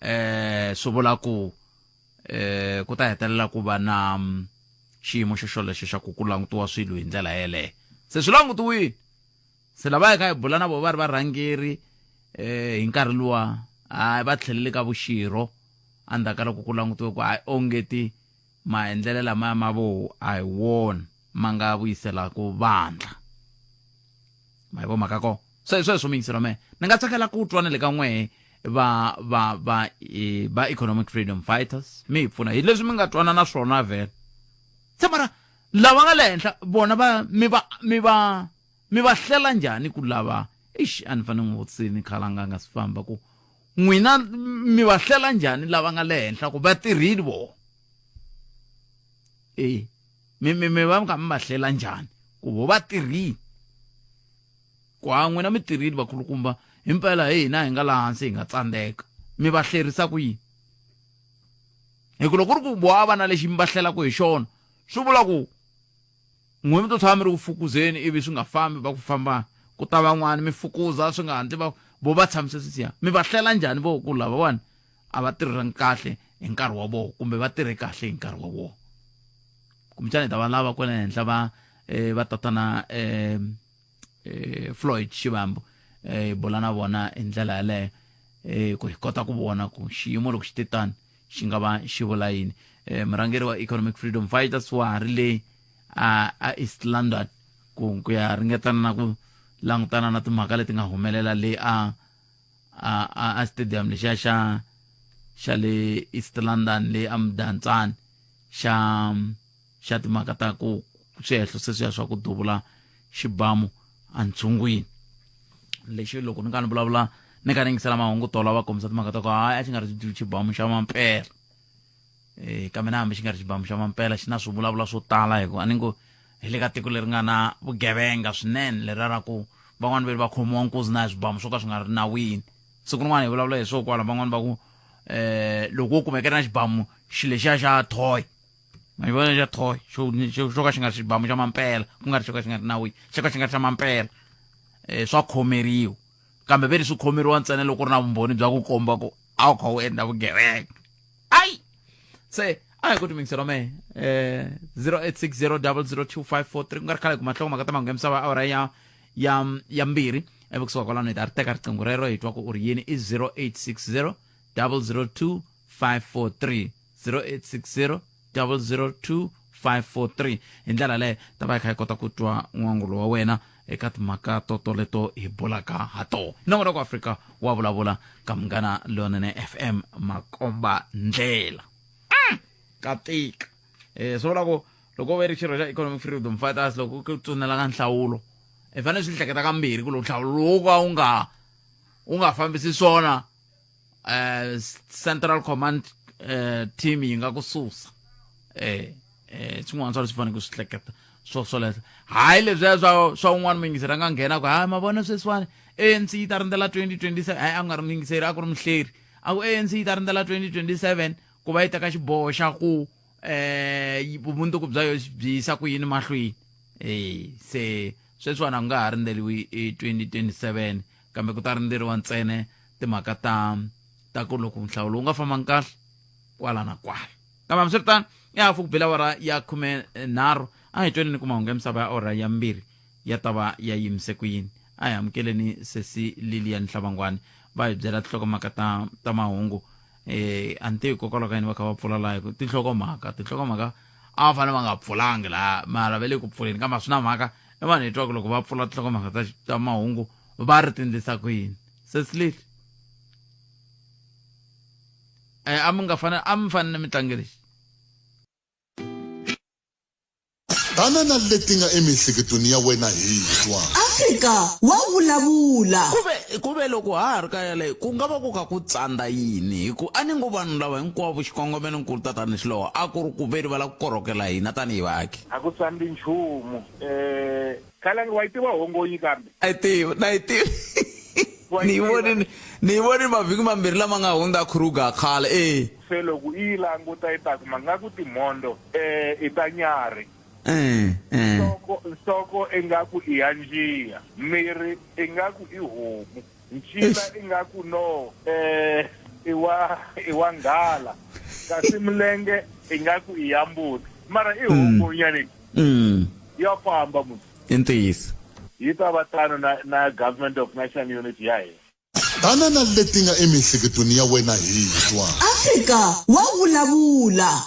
Speaker 1: eh swi vula ku eh ku ta hetelela ku va na mm, xiyimo xo xolexo xa ku ku langutiwa swilo hi ndlela yeleyo se swi langutiwile se lava hi kha hi bula na vo va ri varhangeri eh hi nkarhi luwa hayi va tlhelele ka vuxirho endzhaku ka loko ku langutiwe ku hayi ongeti maendlelo lamaya ma vo a hi wona ma nga vuyiselaku vandla ma yi vo mhaka ko se sweswo miyingiselo me ni nga tsakela ku twa na le ka n'wehe va va va e, va economic freedom fighters mi hi pfuna hi leswi mi nga twana na swona vhele se mara lava nga le henhla vona va mi va mi va mi va hlela njhani ku lava ixi a ni fanele n'wi vutisini khalanga a nga si famba ku n'wina mi va hlela njhani lava nga le henhla ku va tirhile vona e mi mi mi va mi kha mi va hlela njhani ku vo va tirhile ku ha n'wina mi tirhile vakulukumba himpela hi hina hi nga laha hansi hi nga tsandzeka mi va hlerisa ku yini hi ku loko ku ri ku vo a va na lexi mi va hlelaka hi xona swi vula ku n'we mi to tshama mi ri ku fukuzeni ivi swi nga fambi va ku famba ku ta van'wani mi fukuza swi nga hatli va vo va tshamise swisiya mi va hlela njhani vo ku lavawani a va tirhangi kahle hi nkarhi wa vona kumbe va tirhe kahle hi nkarhi wa vona kumbexana hi ta va lava kwale henhla va eh, va tatana eh, eh, Floyd Shivambu eh, hi bula na vona hi ndlela yaleyo eh, ku hi kota ku vona ku xiyimo loko xi te tani xi nga va xi vula yini eh, murhangeri wa Economic Freedom Fighters wa ha ri le a, a East London ku ku ya ringetana na ku langutana na timhaka leti nga humelela le a a a, a stadium lexiya xa xa le East London le a Mdantsane xa xa timhaka ta ku swihehlo sweswiya swa ku duvula xibamu entshungwini lexi loko ni ka ni vulavula ni ka ni yingisela mahungu tolo va kombisa timhaka ta ku hayi a xi nga ri xibamu xa mampela eh kambe na hambi xi nga ri xibamu xa mampela xi na swivulavula swo tala hi ku a ni ngo hi le ka tiko leri nga na vugevenga swinene leriya ra ku van'wani ve va khomiwa nkuzi na hi swibamu swo ka swi nga ri nawini siku rin'wana hi vulavula hi swo kwala van'wani va ku eh loko wo kumeka na xibamu xilo lexiya xa toy ma yi vona xa toy xo xo ka xi nga ri xibamu xa mampela ku nga ri xo ka xi nga ri nawini xo ka xi nga ri xa mampela eh swa khomeriwa kambe ve ri swi khomeriwa ntsena loko ku ri na vumbhoni bya ku komba ku a wu kha wu endla vugevenga ayi se a hi ku timingiselo me eh 0860002543 ku nga ri khale kuma nhloko mhaka ta mahungu ya misava awara ya ya ya mbirhi ivi kusuka kwalano hi ta ri teka riqingho rero hi twa ku u ri yini i 0860 002 543 0860 002 543 hi ndlela yaleyo ta va hi kha hi kota ku twa n'wangulo wa wena eka timhaka to toleto hi bulaka ha toho nongonoko afrika wa vulavula ka munghana lonene fm makomba ndlela mm. Ka tika. Swi vula ku loko u ve ri xirho xa Economic Freedom Fighters loko ku tsunela ka nhlawulo i fanele swi hleketa kambirhi ku loko nhlawulo lowu ka wu nga wu nga fambisi swona Central Command team yi nga ku susa. Swin'wana swa leswi faneleke swi hleketa swo swoleswo hayi leswiya swa swa un'wana muyingiseri a nga nghena ku hayi ma vona sweswiwani ANC yi ta rindzela 2027. Hayi, a ku nga ri muyingiseri, a ku ri muhleri, a ku ANC yi ta rindzela 2027 ku va yi teka xiboho xa ku vumundzuku bya yo byi yisa ku yini mahlweni. Se sweswiwani a ku nga ha rindzeriwi 2027, kambe ku ta rindzeriwa ntsena timhaka ta ku loko nhlawulo wu nga fambangi kahle kwala na kwala. Kambe hambiswiritano, ya hafu ku bela awara ya 13, a hi tweni ni ku mahungu ya misava ya awara ya 2 ya ta va ya yimise ku yini. A hi amukeleni sesi Lilian Hlabangwani va hi byela tinhlokomhaka ta mahungu. A ni tivi hikokwalaho ka yini va kha va pfula laha, hi ku tinhlokomhaka a va fanele va nga pfulangi laha, mara va le ku pfuleni, kambe a swi na mhaka. I vanhu hi twaka loko va pfula tinhlokomhaka ta mahungu va ri tindlisa ku yini. Sesi Lili, a mi nga fanele, a mi fanele mi tlange lexi.
Speaker 5: Tana na leti nga emiehleketweni ya wena hi twa.
Speaker 9: Afrika wa vulavula.
Speaker 1: Kuve loko ha ha ri ka yaleyo, ku nga va ku kha ku tsandza yini? Hi ku a ni ngo vanhu lava hinkwavo xikongomelonkulu tatani Xiloho a ku ri ku ve ri va lava ku korhokela hina tanihi vaaki.
Speaker 6: A ku tsandzi nchumu. Khalangi wa yi tiva hongonyi kambe?
Speaker 1: A yi tiva, na yi tiva. Ni yi vonile, ni yi vonile mavhiki mambirhi lama nga hundza Kruger khale, e.
Speaker 6: Se loko i yi languta i ta kuma nga ku timhondzo i ta nyarhi. Nhloko, nhloko ingaku i ya njiya, miri ingaku i homu, ncila ingaku no i wa i wa nghala, kasi milenge ingaku i ya mbuti. Mara i hongonya leyi. Ya famba musi.
Speaker 1: I ntiyiso.
Speaker 6: Yi ta va tano na na Government of National Unity ya hina.
Speaker 5: Tana na leti nga emiehleketweni ya wena hi twa.
Speaker 9: Afrika wa vulavula.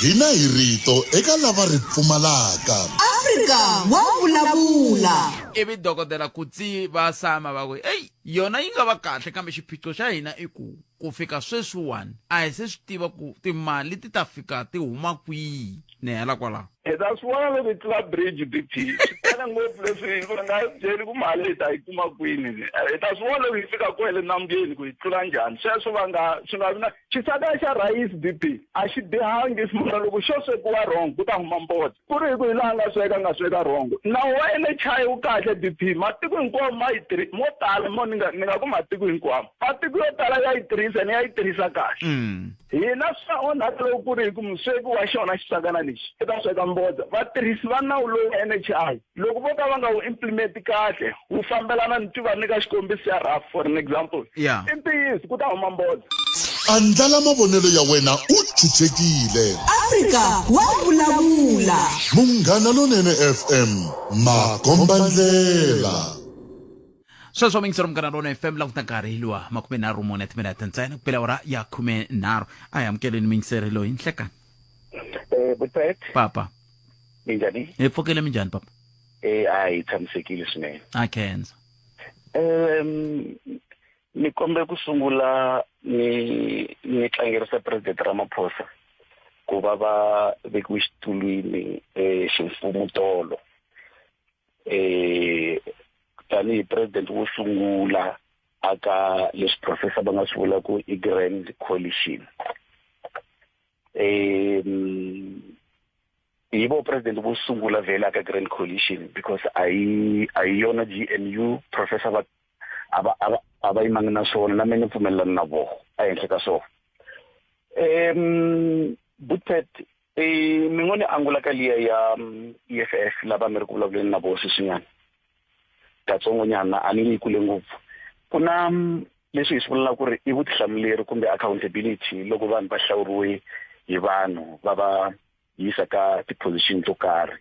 Speaker 5: Hina hi rito eka lava ri pfumalaka.
Speaker 9: Afrika wa vulavula.
Speaker 1: Ivi Dokodela Kutsi va sama va ku, Eyi, yona yi nga va kahle, kambe xiphiqo xa hina i ku, ku fika sweswiwani a hi se swi tiva ku timali ti ta fika ti huma kwihi. Ni hela kwalaho.
Speaker 14: Hi ta swi vona loko hi tlula bridge, BP. Swi tele ngopfu leswi va nga byeli ku mali hi ta yi kuma kwini. Hi ta swi vona loko hi fika kwele nambyeni ku hi tlula njhani. Sweswo va nga swi nga vi na xisaka xa rhayisi, BP, a xi bihangi mara loko xo swekiwa wrong ku ta huma mbodza. Ku ri hi ku hi laha nga sweka nga sweka wrong. Nawu wa NHI wu kahle, BP. Matiko hinkwawo ma yi mo tala mo ni nga ni nga ku matiko hinkwawo. Matiko yo tala ya yi tirhisa ni ya yi tirhisa kahle. Hina swa onhaka loko ku ri hi ku musweki wa xona xisakana lexi i ta sweka mbodza. Vatirhisi va nawu lowu wa NHI loko vo ka va nga wu implement kahle wu fambelana ni tiva nyika xikombiso xa rough for an example. I ntiyiso ku ta huma mbodza.
Speaker 5: Andlala mavonelo ya wena u chuchekile.
Speaker 9: Afrika wa vulavula.
Speaker 5: Munghana Lonene FM, makombandlela.
Speaker 1: Sweswo mingisero Munghana Lona FM, languta nkarhi luwa 34 timinete ntsena ku bela awara ya 13. A hi amukeleni mingiseri loyi nhlekani.
Speaker 15: Butpet.
Speaker 1: Papa.
Speaker 15: Minjhani?
Speaker 1: Hi pfukile, minjhani papa?
Speaker 15: A hi tshamisekile swinene.
Speaker 1: A khensa.
Speaker 15: Ni kombe ku sungula ni ni tlangerisa President Ramaphosa ku va va vekiwe xitulwini ximfumo tolo. Tanihi president wo sungula aka leswi professor va nga swi vula ku i Grand Coalition. Hi vo president vo sungula vhele aka Grand Coalition because a yi a yi yona GNU professor va a va a va a va yimanga na swona, na mina ni pfumelelana na voho ehenhla ka swona. Butpet, mi ngo ni angula ka liya ya EFF lava mi ri ku vulavuleni na voho sweswinyana katsongonyana, a ni nge yi kule ngopfu. Ku na leswi hi swi vulaka ku ri i vutihlamuleri kumbe accountability loko vanhu va hlawuriwe hi vanhu va va yisa ka ti-position to karhi.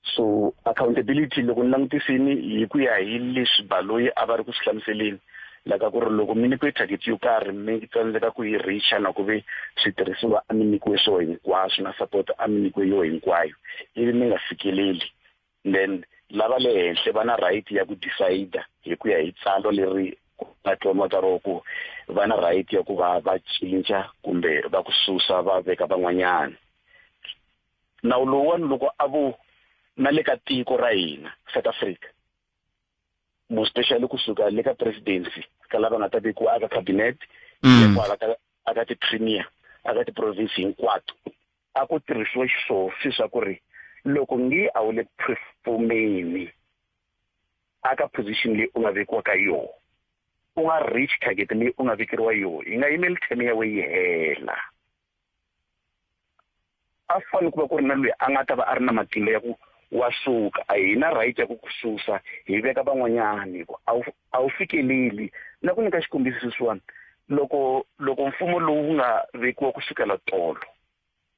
Speaker 15: So accountability loko ni langutisini hi ku ya hi leswi Baloyi a va ri ku swi hlamuseleni la ka ku ri loko mi nyikiwe target yo karhi mi tsandzeka ku yi reacha na ku ve switirhisiwa a mi nyikiwe swo hinkwaswo na support a mi nyikiwe yo hinkwayo ivi mi nga fikeleli, then lava le henhla va na right ya ku decide hi ku ya hi tsalo leri nga tloniwa ka rona ku va na right ya ku va va cinca kumbe va ku susa va veka van'wanyana nawu lowuwani loko a vo na le ka tiko ra hina South Africa more especially kusuka le ka presidency ka lava nga ta vekiwa aka cabinet kwala ka aka ti-premier aka ti-province hinkwato a ku tirhisiwa xiswona swa ku ri loko ngi a wu le performeni aka position leyi u nga vekiwa ka yona u nga reach target leyi u nga vekeriwa yona yi nga yimeli term ya wena yi hela a fanele ku va ku ri na loyi a nga ta va a ri na matimba ya ku wa suka a hi na right ya ku ku susa hi veka van'wanyani hi ku a wu fikeleli na ku nyika xikombiso sweswiwani loko loko mfumo lowu nga vekiwa kusukela tolo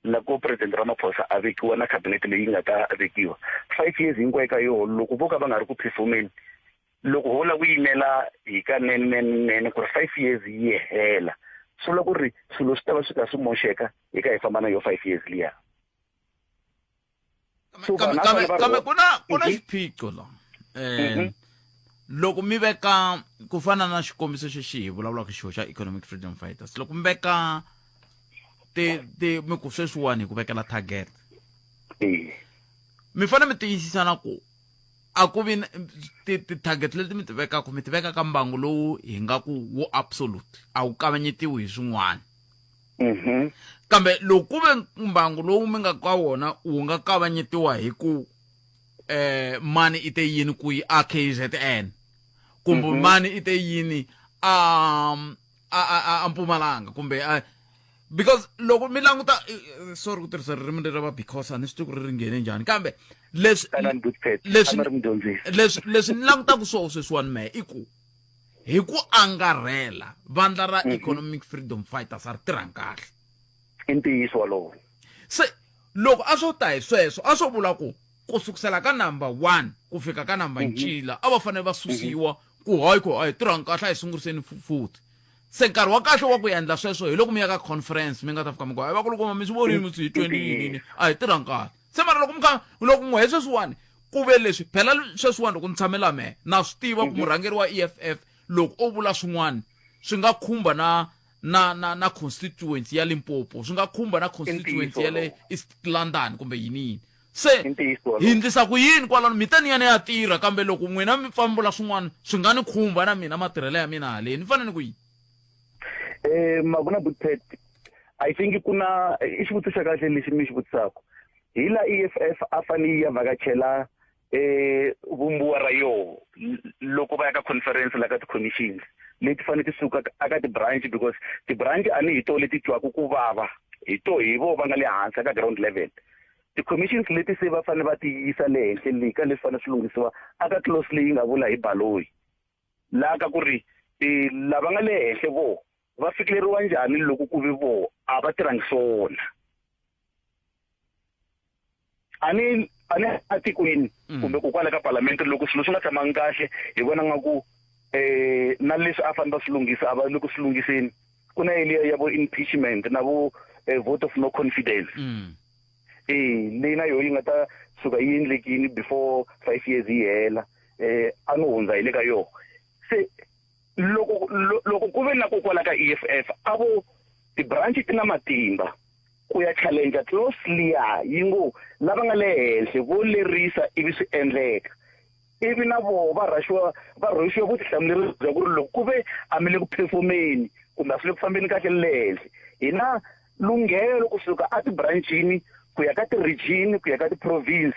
Speaker 15: loko president Ramaphosa a vekiwa na cabinet leyi nga ta vekiwa 5 years hinkwayo ka yona loko vo ka va nga ri ku performeni loko ho lava ku yimela hi ka nene nene ku ri 5 years yi hela swi vula ku ri swilo swi ta va swi ka swi moxeka hi ka hi famba na yo 5 years liya
Speaker 1: So kambe
Speaker 15: vanhu a
Speaker 1: kambe
Speaker 15: fanele va
Speaker 1: kambe
Speaker 15: ri-
Speaker 1: ku na ku na xiphiqo la loko mi veka ku fana na xikombiso xexi hi vulavulaka xo xa economic freedom fighters loko mi veka ti ti mi ku sweswiwani hi ku vekela target mi fanele mi tiyisisa na ku a ku vi ti ti-target leti mi ti vekaka mi ti veka ka mbangu lowu hi nga ku wo absolute a wu kavanyetiwi hi swin'wana kambe loko ku ve mbangu lowu mi nga ka wona wu nga kavanyetiwa hi ku eh mani i te yini ku yi a KZN kumbe mani i te yini a a a a Mpumalanga kumbe a because loko mi languta sorry ku tirhisa ririmi leri va because a ni swi tivi ku ri ri nghene njhani kambe leswi leswi leswi leswi ni langutaka swona sweswiwani mehe i ku hi ku angarhela vandla ra economic freedom fighters a ri tirhangi kahle
Speaker 15: i ntiyiso wolowo
Speaker 1: se loko a swo ta hi sweswo a swo vula ku ku sukusela ka number 1 ku fika ka number ncila a va fanele va susiwa ku hayi ku a hi tirhangi kahle a hi sunguriseni futhi se nkarhi wa kahle wa ku endla sweswo hi loko mi ya ka conference mi nga ta fika mi ku hayi vakulukumba mi swi vonile mi hi 20 yini a hi tirhangi kahle se mara loko mi kha loko n'we sweswiwani ku ve leswi phela sweswiwani loko ni tshame la mehe na swi tiva ku murhangeri wa EFF loko o vula swin'wana swi nga khumba na na na na constituency ya Limpopo swi nga khumba na constituency ya le East London kumbe yini yini se hi endlisa ku yini kwalano mi ta ni ya ni ya tirha kambe loko n'wina mi pfambula swin'wana swi nga ni khumba na mina matirhelo ya mina haleni ni fanele ni ku yini
Speaker 15: Maguna Butpet I think ku na i xivutiso xa kahle lexi mi xi vutisaka hi la EFF a fanele yi ya vhakachela vumbiwa ra yoho loko va ya ka conference la ka ti-commissions leti fanele ti suka aka ti-branch because ti-branch a ni hi to leti twaku ku vava hi to hi vo va nga le hansi aka ground level ti-commissions leti se va fanele va ti yisa le henhla le ka leswi fanele swi lunghisiwa aka clause leyi nga vula hi baloyi laha ka ku ri lava nga le henhla vo va fikeleriwa njhani loko ku ve vo a va tirhangi swona a ni a ni atikweni kumbe ku kwala ka palamende loko swilo swi nga tshamangi kahle hi vona nga ku na leswi a fanele va swi lunghisa a va le ku swi lunghiseni ku na yeliya ya vo impeachment na vo vote of no confidence leyi na yona yi nga ta suka yi endlekini before 5 years yi hela a no hundza hi le ka yona se loko loko ku ve na ku kwala ka EFF a vo ti-branch ti na matimba ku ya challenge clause liya yi ngo lava nga le henhla vo lerisa ivi swi endleka ivi na voho va rhaxiwa va rhwexiwa vutihlamuleri bya ku ri loko ku ve a mi le ku performeni kumbe a swi le ku fambeni kahle le henhla hi na lunghelo kusuka a ti-branchini ku ya ka ti-region ku ya ka ti-province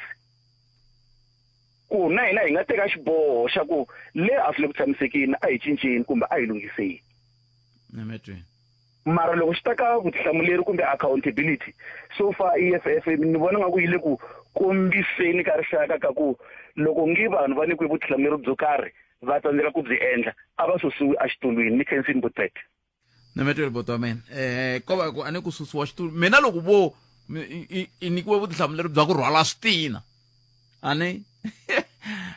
Speaker 15: ku na hina hi nga teka xiboho xa ku le a swi le ku tshamisekeni a hi cinceni kumbe a hi lunghiseni mara loko swi ta ka vutihlamuleri kumbe accountability so far EFF ni vona nga ku yi le ku kombiseni ka rixaka ka ku loko ngi vanhu va nyikiwe vutihlamuleri byo karhi va tsandzeka ku byi endla a va susiwi exitulwini ni khensini butete
Speaker 1: Nametweli buti wa mina ko va ku a ni ku susiwa xitulu mina loko vo i nyikiwe vutihlamuleri bya ku rhwala switina a ni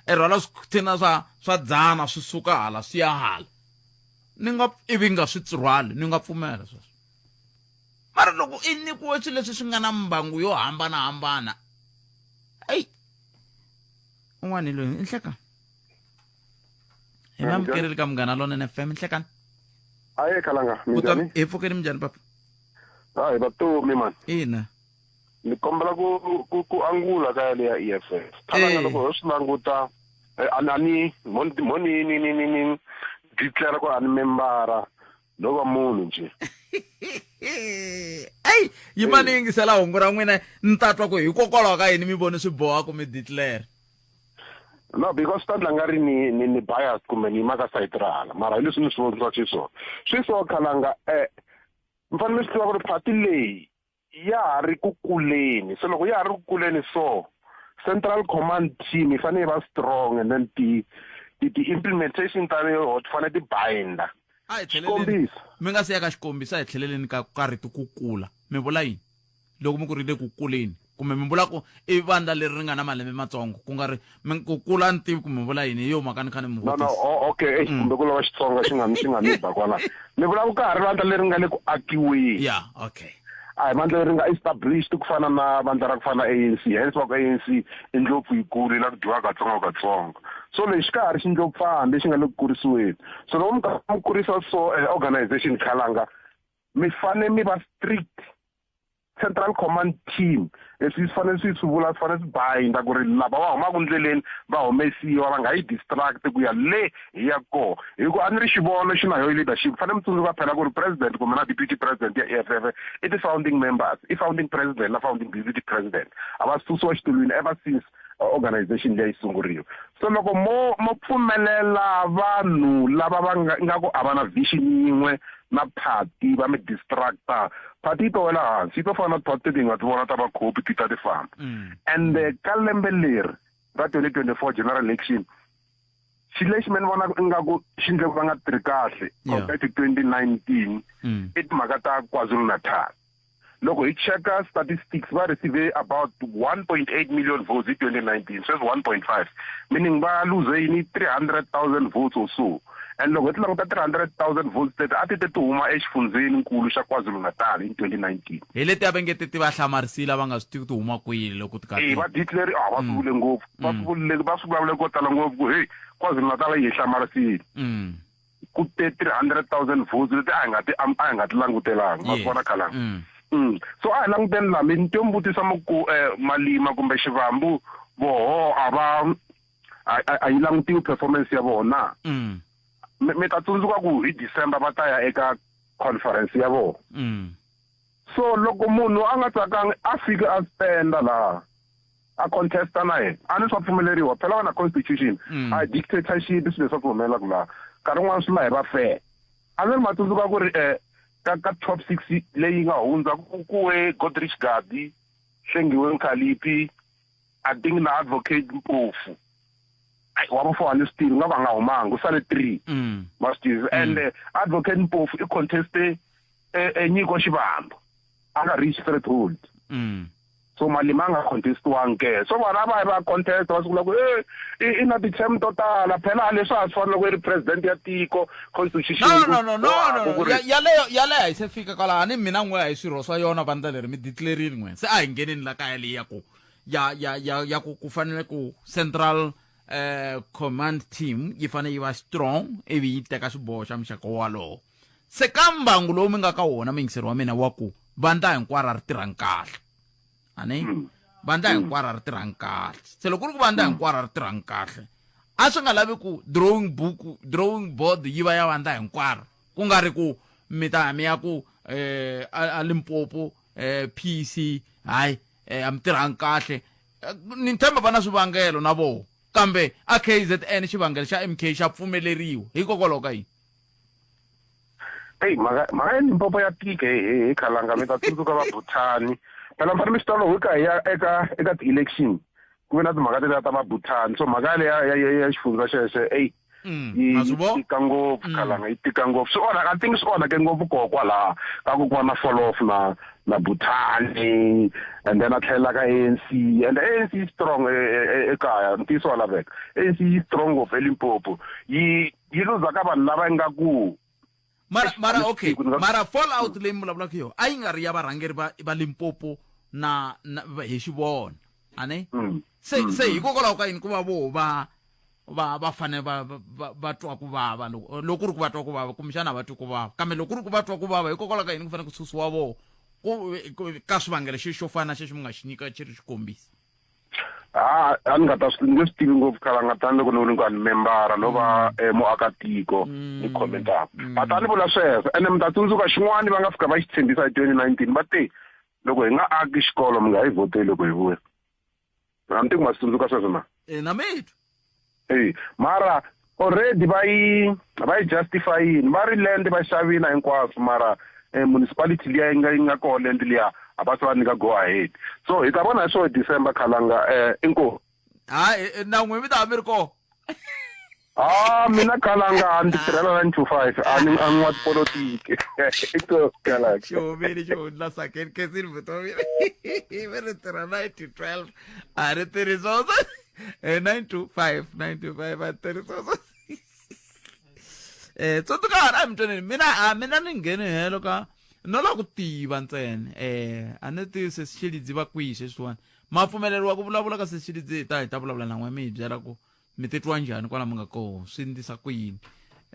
Speaker 1: i rhwala switina swa swa dzana swi suka hala swi ya hala ni nga ivi nga swi rhwali ni nga pfumela sweswo mara loko i nyikiwe swilo leswi swi nga na mbangu yo hambanahambana eyi un'wana loyi i nhleka Hi mi amukerile ka Munghana Lonene FM nhlekani.
Speaker 16: Aye khalanga, minjhani?
Speaker 1: Hi pfukeni minjhani papa?
Speaker 16: Hayi vatomi man.
Speaker 1: Ina.
Speaker 16: Ni kombela ku ku ku angula ka yale ya EFF. Khalanga loko ho swi languta a ni a ni mo mo ni ni ni ni ni declare ku a ni membara no va munhu nje.
Speaker 1: Ey, yima ni yingisela hungu ra n'wina ni ta twa ku hikokwalaho ka yini mi vone swi boha ku mi declare.
Speaker 16: No, because ta ndla nga ri ni ni ni biased kumbe ni yima ka sayiti ra hala mara hi leswi ni swi vonisaka xiswona. Swi so khalanga eh mi fanele mi swi tiva ku ri party leyi ya ha ri ku kuleni se loko ya ha ri ku kuleni so central command team yi fanele yi va strong and then ti ti ti-implementation ta yoho ti fanele ti binda
Speaker 1: a hi tlheleleni mi nga si ya ka xikombiso a hi tlheleleni ka ka rito ku kula mi vula yini loko mi ku ri le ku kuleni kumbe mi vula ku i vandla leri ri nga na malembe matsongo ku nga ri ku kula ni tivi ku mi vula yini hi yo mhaka ni kha ni mi
Speaker 16: no no oh, okay eish kumbe ku lava Xitsonga xi nga xi nga ni ba kwala ni vula ku ka ha ri vandla leri nga le ku akiweni
Speaker 1: ya okay
Speaker 16: a hi vandla leri nga established ku fana na vandla ra ku fana na ANC hence va ku ANC i ndlopfu yikulu yi la ku dyiwa katsongo katsongo so lexi ka ha ri xindlopfana lexi nga le ku kurisiweni so loko mi karhi mi kurisa so organization khalanga mi fane mi va strict central command team leswi swi fanele swi swi vula swi fanele swi binda ku ri lava va humaka ndleleni va humesiwa va nga yi distract ku ya le hi ya koho hi ku a ni ri xivono xi na yo leadership fanele mi tsundzuka phela ku ri president kumbe na deputy president ya E_F_F i ti-founding members i founding president na founding deputy president a va susiwa xitulwini ever since organization leyi sunguriwa so loko mo mo pfumelela vanhu lava va nga nga ku a va na vision yin'we na party va mi distracta party yi to wela hansi yi to fana na party leti hi nga ti vona ta vakhopi ti ta ti famba and ka lembe leri ra 2024 general election xilo lexi me ni vonaka ingaku xi ndle ku va nga tirhi kahle compared to 2019 i timhaka ta KwaZulu-Natal loko hi cheka statistics va receive about 1.8 million votes hi 2019 sweswi 1.5 meaning va lose yini 300,000 votes or so and loko hi ti languta 300,000 votes tete a ti te ti huma exifundzeni nkulu xa KwaZulu-Natal in 2019
Speaker 1: hi leti a va nge ti va hlamarisile a va nga swi tivi ti huma kwihi loko ti
Speaker 16: karhi va declare a va swi vule ngopfu va swi vule va swi vulavule ko tala ngopfu ku hey KwaZulu-Natal yi hi hlamarisile ku te 300,000 votes leti a hi nga ti a hi nga ti langutelanga ma swi vona khalanga so a hi languteni laha mi ni to mi vutisa mi ku Malima kumbe Xivambu voho a va a yi langutiwi performance ya vona mi ta tsundzuka ku hi December va ta ya eka conference ya vona so loko munhu a nga tsakanga a fike a spenda laha a contesta na yena a ni swa pfumeleriwa phela va na constitution mm. a dictatorship swilo leswi pfumelelaka laha nkarhi wun'wana swi la hi va fair a ni ri ma tsundzuka ku ri um ka ka top six leyi nga hundza ku kuwe Godrich Gadi Hlengiwe Mkhaliphi I think na advocate Mpofu wa vu four a ni swi tivi nga va nga humanga ku sale three mm. ma swi tivi and mm. advocate Mpofu i conteste e Nyiko Xivambu a nga reach threshold mm. so malima a nga contestiwangi ke so vana va va contest va sungula ku e i na ti-term to tala phela leswi a swi fanele loko i ri president ya tiko constitution
Speaker 1: no no no no no yaleyo yaleyo a yi se fika kwalaho ni mina n'we a hi swirho swa yona vandla leri mi declarini n'we se a hi ngheneni la kaya leyi ya ku ya ya ya ya ku ku fanele ku central eh command team yi fanele yi va strong ivi yi teka xiboho xa muxaka walowo Se ka mbangu lowu mi nga ka wona muyingiseri wa mina wa ku vandla hinkwaro a ri tirhangi kahle ani mm. vandla mm. hinkwaro a ri tirhangi kahle se loko ku ri ku vandla mm. hinkwaro a ri tirhangi kahle a swi nga lavi ku drawing book drawing board yi va ya vandla hinkwaro ku nga ri ku mi ta mi ya ku eh a Limpopo eh PC hayi eh a mi tirhangi kahle eh, ni tshemba va na swivangelo na voho kambe a KZN xivangelo xa MK xa pfumeleriwa hikokwalaho ka yini
Speaker 16: eyi mhaka mhaka ya Limpopo ya tika he he khalanga mi ta tsundzuka va Bhuthani phela mi fanele mi swi tiva loko hi ka hi ya eka eka ti-election ku ve na timhaka tetiya ta va Bhuthani so mhaka yaleyo ya ya ya xifundza xexo eyi yi tika ngopfu khalanga yi tika ngopfu swi onha I think swi onhake ngopfu koho kwalaha ka ku ku va na fall off na na Bhuthani and then a tlhelela ka ANC and ANC yi strong ekaya ntiyiso wa laveka ANC yi strong ngopfu eLimpopo yi yi luza ka vanhu lava ingaku
Speaker 1: mara mara okay mara fallout leyi mi vulavulaka yona a yi nga ri ya varhangeri va va Limpopo na, na hi xivona ane mm. se mm. se hikokwalaho ka yini ku va vo va va va fanele va va va twa ku vava loko loko ku ri ku va twa ku vava kumbexana a va twi ku vava kambe loko ku ri ku va twa ku vava hikokwalaho ka yini ku fanele ku susiwa voho ku ka swivangelo xi xo fana na xexo mi nga xi nyika xi ri xikombiso
Speaker 16: ha a ni nga ta swi nge swi tivi ngopfu khalanga tani loko ni vone ku a ni membara no va mm. eh, muakatiko mm. ni commentaka mm. but a ni vula sweswo ene mi ta tsundzuka xin'wana va nga fika va xi tshembisa hi 2019 va te loko hi nga aki xikolo mi nga hi vhoteli loko hi vuya a mi tivi ku ma swi tsundzuka sweswo na
Speaker 1: e na mitwa
Speaker 16: e mara already va yi va yi justifyini va ri land va xavina hinkwaswo mara eh, municipality liya yi nga yi nga koho land liya a va se va nyika go ahead so hi ta vona hi swo hi december khalanga eh inkomu
Speaker 1: hayi eh, na n'wi mi ta va mi ri koho
Speaker 16: Ah, mina khalanga ni tirhela 9 to 5 a ni a ni wa tipolotiki i khalanga
Speaker 1: xihumile xihundla sakeni khensini vutomi mi ri tirha 9 to 12 a ri tirhi swoswo 9 to 5 9 to 5 a tirhi swoswo eh tsundzuka a mi twaneni mina a mina ni ngheni helo ka no lava ku tiva ntsena eh a ni tivi se xilidzi va kwihi sweswiwani ma pfumeleriwa ku vulavula ka se xilidzi hi ta hi ta vulavula na n'we mi hi byela ku mi titwa njhani kwala mi nga koho swi ndlisa ku yini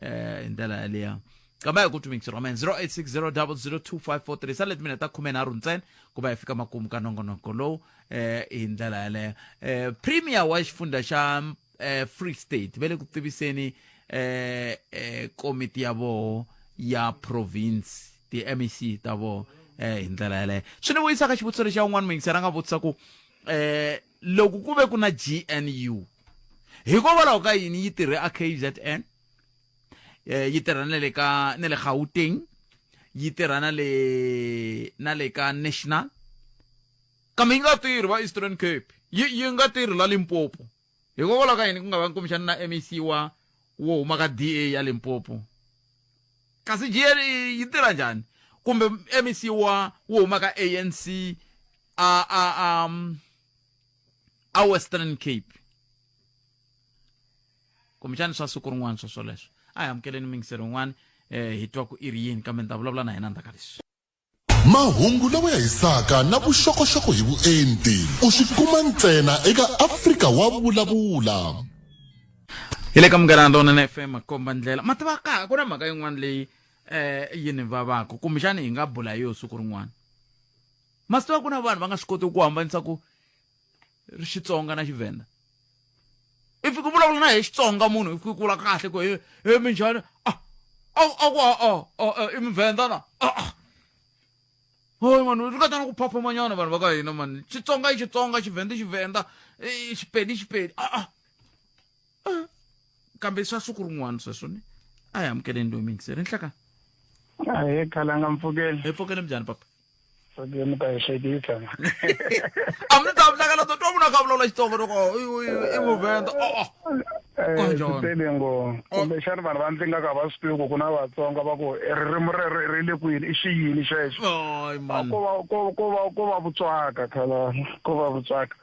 Speaker 1: eh hi ndlela yaleyo kambe hi ku tumikisi roman 0860002543 sale timinete ta 13 ntsena ku va hi fika makumu ka nongonoko lowu eh hi ndlela yaleyo eh premier wa xifundha xa eh Free State va le ku tiviseni eh eh komiti ya voho ya province ti-MEC ta voho eh hi ndlela yaleyo swi ni vuyisa ka xivutiso lexi ya un'wana muyingiseri a nga vutisa ku eh loko ku ve ku na GNU hikokwalaho ka yini yi tirhe a KZN eh yi tirha na le ka na le Gauteng yi tirha na le na le ka national kambe yi nga tirhi va Eastern Cape yi yi nga tirhi la Limpopo hikokwalaho ka yini ku nga va kumbexana na MEC wa wo huma ka DA ya Limpopo kasi GNU yi tirha njhani kumbe MEC wa wo huma ka ANC a a a a Western Cape kumbexani swa siku rin'wana swo swoleswo a hi amukeleni mingiselo yin'wana eh hi twa ku i ri yini kambe ni ta vulavula na yena ndzhaku ka leswi
Speaker 5: Mahungu lawa ya hisaka na vuxokoxoko hi vuenti u swi kuma ntsena eka Afrika wa Vulavula.
Speaker 1: Hi le ka Munghana Lonene FM makomba ndlela ma tiva ka ku na mhaka yin'wana leyi eh yi ni vavaka kumbexani hi nga bula hi yo siku rin'wana ma swi tiva ku na vanhu va nga swi koti ku hambanisa ku Xitsonga na Xivhenda i fika vulavula na hi Xitsonga munhu i fika kula kahle ku he he minjhani a a a ku a a i muvhenda na a a hoy mani ri katana ku phaphama-nyana vanhu va ka hina mani Xitsonga i Xitsonga Xivhenda i Xivhenda Xipedi i Xipedi a a kambe swa siku rin'wana sweswo ni a hi amukeleni loyi miyingiseri nhlekani
Speaker 17: Ahee khalanga mpfukeni.
Speaker 1: Hi pfukele minjhani papa?
Speaker 17: Pfukeni mi ta hi hlekisa.
Speaker 1: A mi ta vulaka la twa munhu a kha a vulavula Xitsonga loko i muvhenda. Oh.
Speaker 17: Swi tele ngo. Kumbexana vanhu va ndzi nga ka va swi tivi ku ku na Vatsonga va ku ririmi rero ri le kwini i xiyini xexo. Ko va ko ko va ko va vutswaka khalanga ko va vutswaka.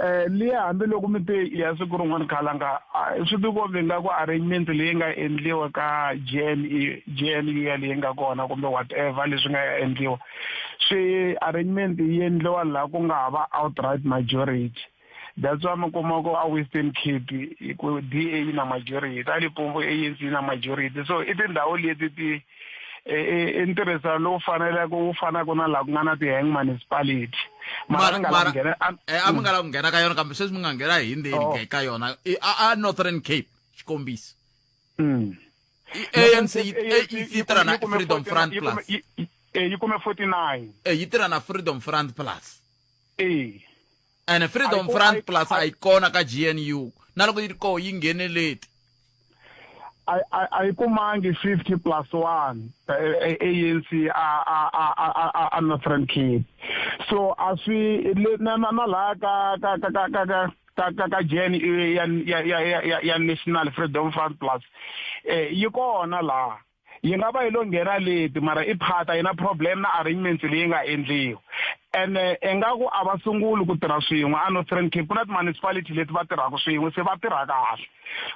Speaker 17: Eh liya hambiloko mi te ya siku rin'wana khalanga swi tikombi nga ku arrangement leyi nga endliwa ka GNE GNU ya leyi nga kona kumbe whatever leswi nga endliwa swi arrangement yi endliwa laha ku nga hava outright majority that's why mi kuma ku a Western Cape ku DA yi na majority a Limpopo ANC yi na majority so i tindhawu leti ti i ntirhisano lowu faneleke wu fanaka na laha ku nga na ti-hang municipality
Speaker 1: mara mi nga lava nghena a mi nga lava ku nghena ka yona kambe sweswi mi nga nghena hi ndzeni oh. ka yona a Northern Cape xikombiso
Speaker 17: mm.
Speaker 1: ANC yi tirha na Freedom Front Plus
Speaker 17: yi kume 49
Speaker 1: yi tirha na Freedom Front Plus
Speaker 17: eh
Speaker 1: ene Freedom Front Plus a yi kona ka GNU na loko yi ri koho yi ngheneleti
Speaker 17: a yi kumangi 50 plus 1 ANC a a a a a Northern Cape so a swi na na na laha ka ka ka ka ka ka ka ka ka GNU ya ya ya ya ya National Freedom Front Plus eh yi kona laha yi nga va yi lo nghena leti mara i phata yi na problem na arrangements leyi nga endliwa. Ene ingaku a va sunguli ku tirha swin'we a Northern Cape, ku na ti-municipality leti va tirhaka swin'we, se va tirha kahle.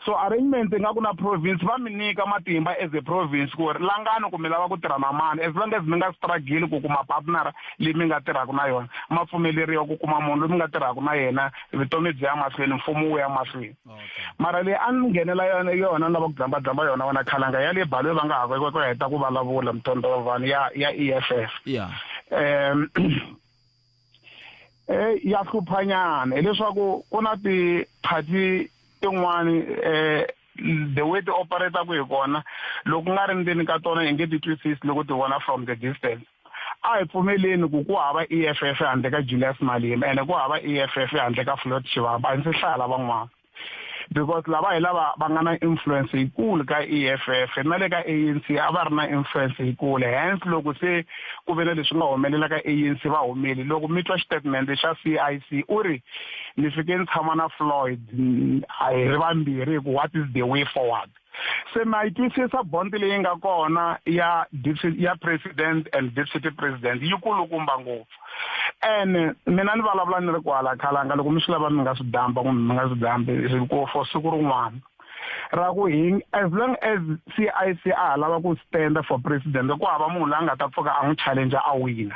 Speaker 17: So arrangement ingaku na province va mi nyika matimba as a province ku ri langani ku mi lava ku tirha na mani, as long as mi nga struggle ku kuma partner leyi mi nga tirhaka na yona, ma pfumeleriwa ku kuma munhu loyi mi nga tirhaka na yena, vutomi byi ya mahlweni, mfumo wu ya mahlweni. Mara leyi a ni nghenela yona yona ni lava ku dzambadzamba yona wena khalanga ya le Balwe va nga ha ku heta ku vulavula Mthondolovhani ya ya EFF. Ya hluphanyana hileswaku ku na ti-party tin'wani the way ti operate-aku hi kona, loko nga ri ndzeni ka tona i nge ti twisisi loko ti vona from the distance. A hi pfumeleni ku ku hava EFF handle ka Julius Malema, ene ku hava EFF handle ka Floyd Shivambu, a ndzi hlaya lavan'wana because lava hi lava va nga na influence yikulu ka EFF na le ka ANC, a va ri na influence yikulu. Hence loko se ku ve na leswi nga humelela ka ANC, va humeli. Loko mi twa xitatimende xa CIC, u ri ni fike ni tshama na Floyd, a hi ri vambirhi, hi ku what is the way forward. Se ma yi twisisa bond leyi nga kona ya ya president and deputy president yi kulukumba ngopfu. Ene mina ni vulavula ni ri kwala khalanga, loko mi swi lava mi nga swi damba kumbe mi nga swi dambi ku for siku rin'wana ra ku hi as long as CIC a ha lava ku stand for president, ku hava munhu loyi a nga ta pfuka a n'wi challenge a wina.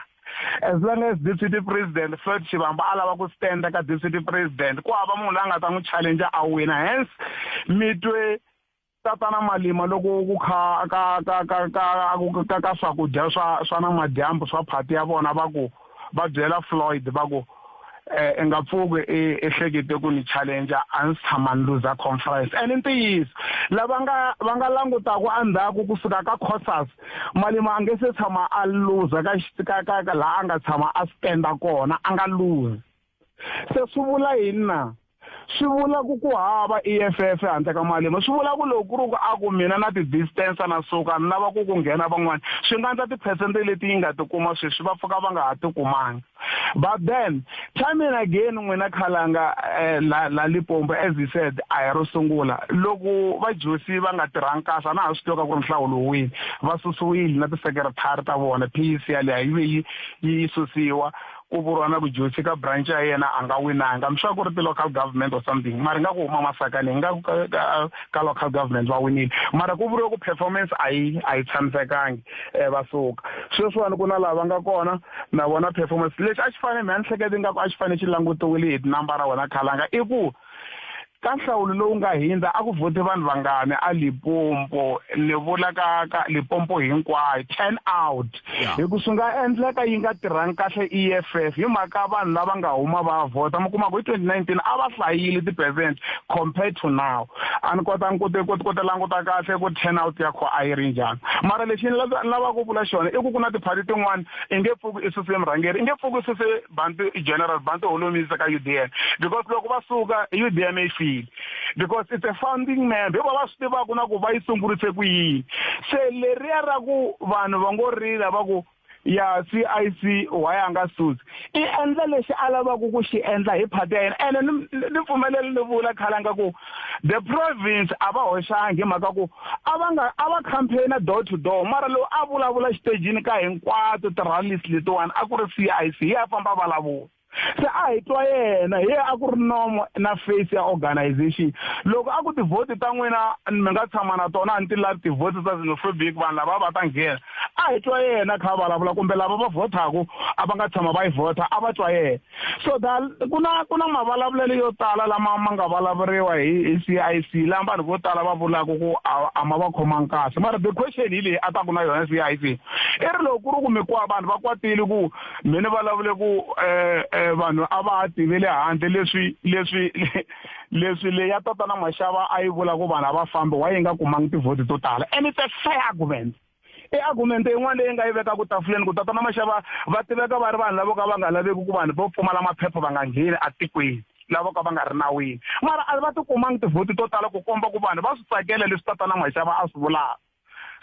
Speaker 17: As long as deputy president Floyd Shivambu a lava ku stand ka deputy president, ku hava munhu loyi a nga ta n'wi challenge a wina. Hence mi twe tatana Malima loko ku kha ka ka ka ka ka ka swakudya swa na madyambu swa phati ya vona, va ku va byela Floyd va ku i nga pfuki i hlekete ku ni challenge, a ndzi tshama ni luza conference. And ntiyiso lava nga va nga langutaku endzhaku kusuka ka Cosas, Malima a nge se tshama a luza ka ka ka ka laha a nga tshama a stenda kona, a nga luzi. Se swi vula yini na? Swi vula ku ku hava EFF handle ka Malima. Swi vula ku loko ku ri ku a ku mina na ti-distance na suka ni lava ku ku nghena van'wana, swi nga endla tiphesente leti yi nga tikuma sweswi va pfuka va nga ha ti kumanga. But then time and again n'wina khalanga la la Limpopo, as you said, a hi ro sungula loko va Josi va nga tirhangi kahle. A na ha swi tiva ka ku ri nhlawulo wini va susiwile na ti-secretary ta vona, PEC yaliya yi ve yi yi susiwa, ku vuriwa na ku Josi ka branch ya yena a nga winanga. I'm sure ku ri ti-local government or something, mara nga ku huma Masakane nga ku ka local government va winile, mara ku vuriwe ku performance a yi tshamisekangi, va suka. Sweswiwani ku na lava nga kona na vona performance lexi a xi fanele, mina ni hleketa ingaku a xi fanele xi langutiwile hi tinambara wena khalanga, i ku ka nhlawulo lowu nga hindza a ku vhoti vanhu vangani a Limpopo, ni vula ka Limpopo hinkwayo, turn out, hi ku swi nga endleka yi nga tirhangi kahle EFF hi mhaka vanhu lava nga huma va vhota. Mi kuma ku hi 2019 a va hlayile ti-percent compared to now. A ni kotangi ku ti languta kahle ku turn out ya kho a yi ri njhani, mara lexi ni lavaka ku vula xona i ku ku na tiphati tin'wani i nge pfuki i suse murhangeri, i nge pfuki i suse Bantu General Bantu Holomisa ka UDM, because loko va suka UDM yi file, because it's a founding member, hikuva va swi tivaka na ku va yi sungurise ku yini. Se leriya ra ku vanhu va ngo rila va ku ya CIC why a nga susi, i endla lexi a lavaka ku xi endla hi phati ya yena. Ene ni pfumeleli ni vula khalanga ku the province a va hoxangi hi mhaka ku a va nga a va campaign door to door, mara lowu a vulavula xitejini ka hinkwato ti-rallies letiwani a ku ri CIC, hi a famba vulavula. Se a hi twa yena, hi a ku ri nomo na face ya organization. Loko a ku tivhoti ta n'wina mi nga tshama na tona, a ni ti lavi tivhoti ta xenophobic, vanhu lava va ta nghena, a hi twa yena kha vulavula, kumbe lava va vhothaku a va nga tshama va yi vhota, a va twa yena. So that ku na mavulavulelo yo tala lama ma nga vulavuriwa hi CIC, lama vanhu vo tala va vulaka ku a ma va khomangi kahle. Mara the question hi leyi a ta ku na yona CIC i ri loko ku ri ku mikwa vanhu va kwatile ku mina vulavule ku vanhu a va tivele handle leswi leyi ya tatana Mashava a yi vula ku vanhu a va fambi, wa yi nga kumangi tivhoti to tala. And it's a fair argument, i argument yin'wana leyi nga yi vekaka tafuleni ku tatana Mashava va tiveka va ri vanhu lavo ka va nga laveki ku vanhu vo pfumala maphepha va nga ngheni atikweni, lavo ka va nga ri nawini, mara a va ti kumangi tivhoti to tala ku komba ku vanhu va swi tsakela leswi tatana Mashava a swi vulaka.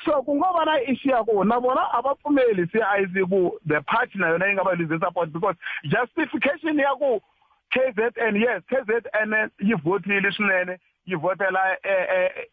Speaker 17: So ku ngo va na issue ya ku na vona a va pfumeli CIC ku the party na yona yi nga va losing support, because justification ya ku KZN, yes, KZN yi vhotile swinene, yi vhotela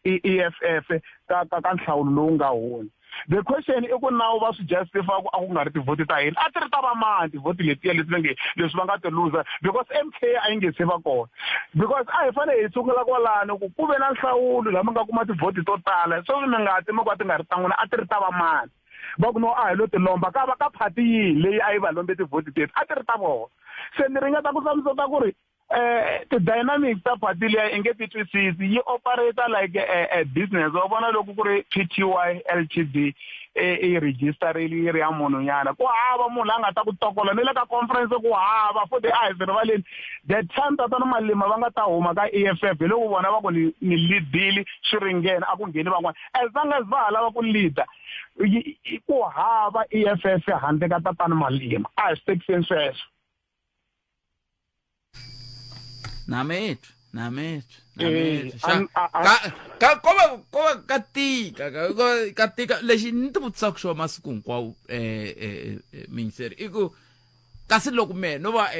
Speaker 17: EFF ka nhlawulo lowu nga hundza. The question i ku now va swi justify ku a ku nga ri tivhoti ta hina. A ti ri ta va mani tivhoti letiya leti va nge leswi va nga ti luza because MK a yi nge se va kona. Because a hi fanele hi sungula kwalano ku ku ve na nhlawulo laha mi nga kuma tivhoti to tala sweswi mi nga ti mi ku a ti nga ri ta n'wina a ti ri ta va mani. Va ku no a hi lo ti lomba ka va ka phati yihi leyi a yi va lombe tivhoti teti a ti ri ta vona. Se ni ringeta ku hlamuseta ku ri eh ti-dynamics ta party liya i nge ti twisisi yi operate like a, a business wa vona loko ku ri P_T_Y L_T_D i yi registerile yi ri ya munhu nyana ku hava munhu la nga ta ku tokola ni le ka conference ku hava futhi a hi swi rivaleni the time tatana Malima va nga ta huma ka E_F_F hi loko vona va ku ni ni lead-ile swi ringene a ku ngheni van'wana as long as va ha lava ku leader ku hava E_F_F handle ka tatana Malima a hi swi tekiseni sweswo.
Speaker 1: Namethu, namethu, namethu. Xa ka ka ko va ko va ka tika ka ko ka tika lexi ni ti vutisaka xona masiku hinkwawo eh eh miniseri i ku kasi loko mehe no va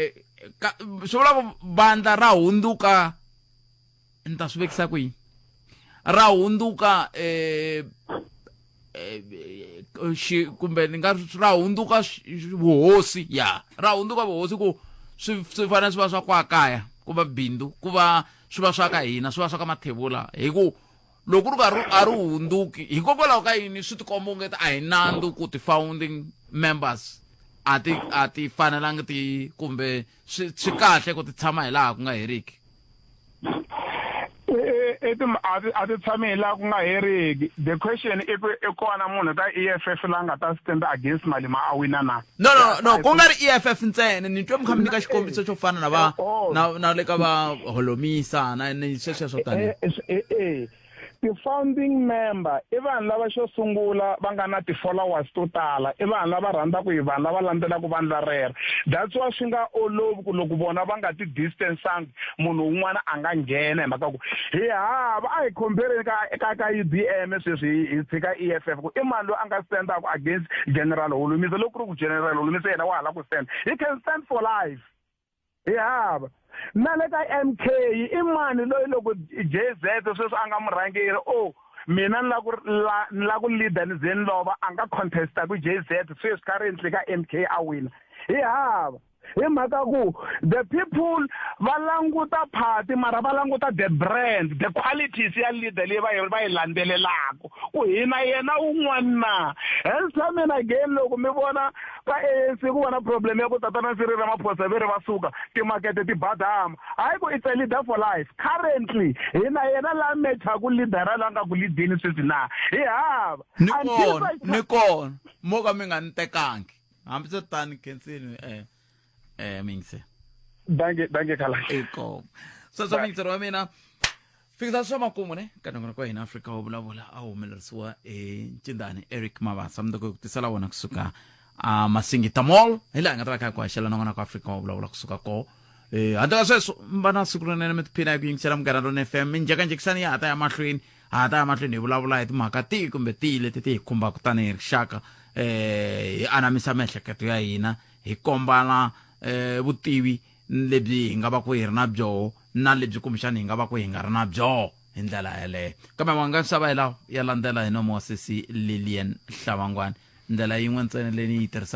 Speaker 1: ka swi vula ku vandla ra hundzuka ni ta swi vekisa ku yini ra hundzuka eh xi kumbe ni nga ra hundzuka vuhosi ya ra hundzuka vuhosi ku swi swi fanele swi va swa kwa kaya ku va bindzu ku va swi va swa ka hina swi va swa ka mathebula hi ku loko ri ka a ri hundzuki hikokwalaho ka yini swi tikomba ungeti a hi nandzu ku ti-founding members a ti a ti fanelangi ti kumbe swi swi kahle ku ti tshama hi laha ku nga heriki
Speaker 17: a ti tshami hi laha ku nga heriki the question i ku i kona munhu ka EFF la nga ta stand against Malema a wina na
Speaker 1: no no no ku nga ri EFF ntsena ni twe mi kha mi nyika xikombiso xo fana na va oh. na na le ka va holomisa na ni sweswo swo tani
Speaker 17: eh, eh, eh, Ti-founding member i vanhu lava xo sungula va nga na ti-followers to tala, i vanhu lava rhandzaka hi vanhu lava landzelaka vandla rero. That's why swi nga olovi ku loko vona va nga ti distance-angi munhu un'wana a nga nghena hi mhaka ku hi hava a hi compare-eni ka ka ka U_D_M sweswi hi hi tshika E_F_F ku i mani loyi a nga stand-aku against General Holomisa loko ku ri ku General Holomisa yena wa ha lava ku stand he can stand for life. Hi hava. Na le ka MK i mani loyi loko JZ sweswi a nga murhangeri o mina ni la ku la ni la ku leader ni ze ni lova a nga contesta ku JZ sweswi currently ka MK a wina. Hi hava. Hi mhaka ku the people va languta party mara va languta the brand, the qualities ya leader leyi va yi va yi landzelelaka ku hina yena wun'wana na. Hence time and again loko mi vona Ka ANC ku va na problem ya ku tatana Cyril Ramaphosa ve ri va suka, timakete ti badama. Hayi ku it's a leader for life. Currently hi na yena la mechaku leader-a la nga ku lead-eni sweswi na? Hi hava.
Speaker 1: Ni Until kona, such ni kona. Mo ka mi nga ni tekangi. Hambi swi ri tano, Khensile, eh, eh, Mingse.
Speaker 17: Dankie, dankie Khalanga.
Speaker 1: Inkomu. Sweswo muyingiseri wa mina fikisa swa makumu ne ka nongonoko wa hina Afrika wo vulavula a humelerisiwa hi ncindani Eric Mabasa mundzuku hi ku tisela wona kusuka a Masingita Mall hi laha hi nga ta va kha hi ku haxela nongonoko wa Afrika wo vulavula kusuka kona eh handle ka sweswo mi va na siku rinene mi tiphina hi ku yingisela Munghana Lonene FM minjhekanjhekisani ya ha ta ya mahlweni ha ta ya mahlweni hi vulavula hi timhaka tihi kumbe tihi leti ti hi khumbaka tanihi rixaka eh hi anamisa miehleketo ya hina hi kombana eh vutivi lebyi hi nga va ku hi ri na byoho na lebyi kumbexana hi nga va ku hi nga ri na byoho hi ndlela yeleyo kambe manga misava hi lawa ya landzela hi nomo wa sesi lilian hlavangwani ndlela yin'we ntsena leyi ni yi tirhisaka.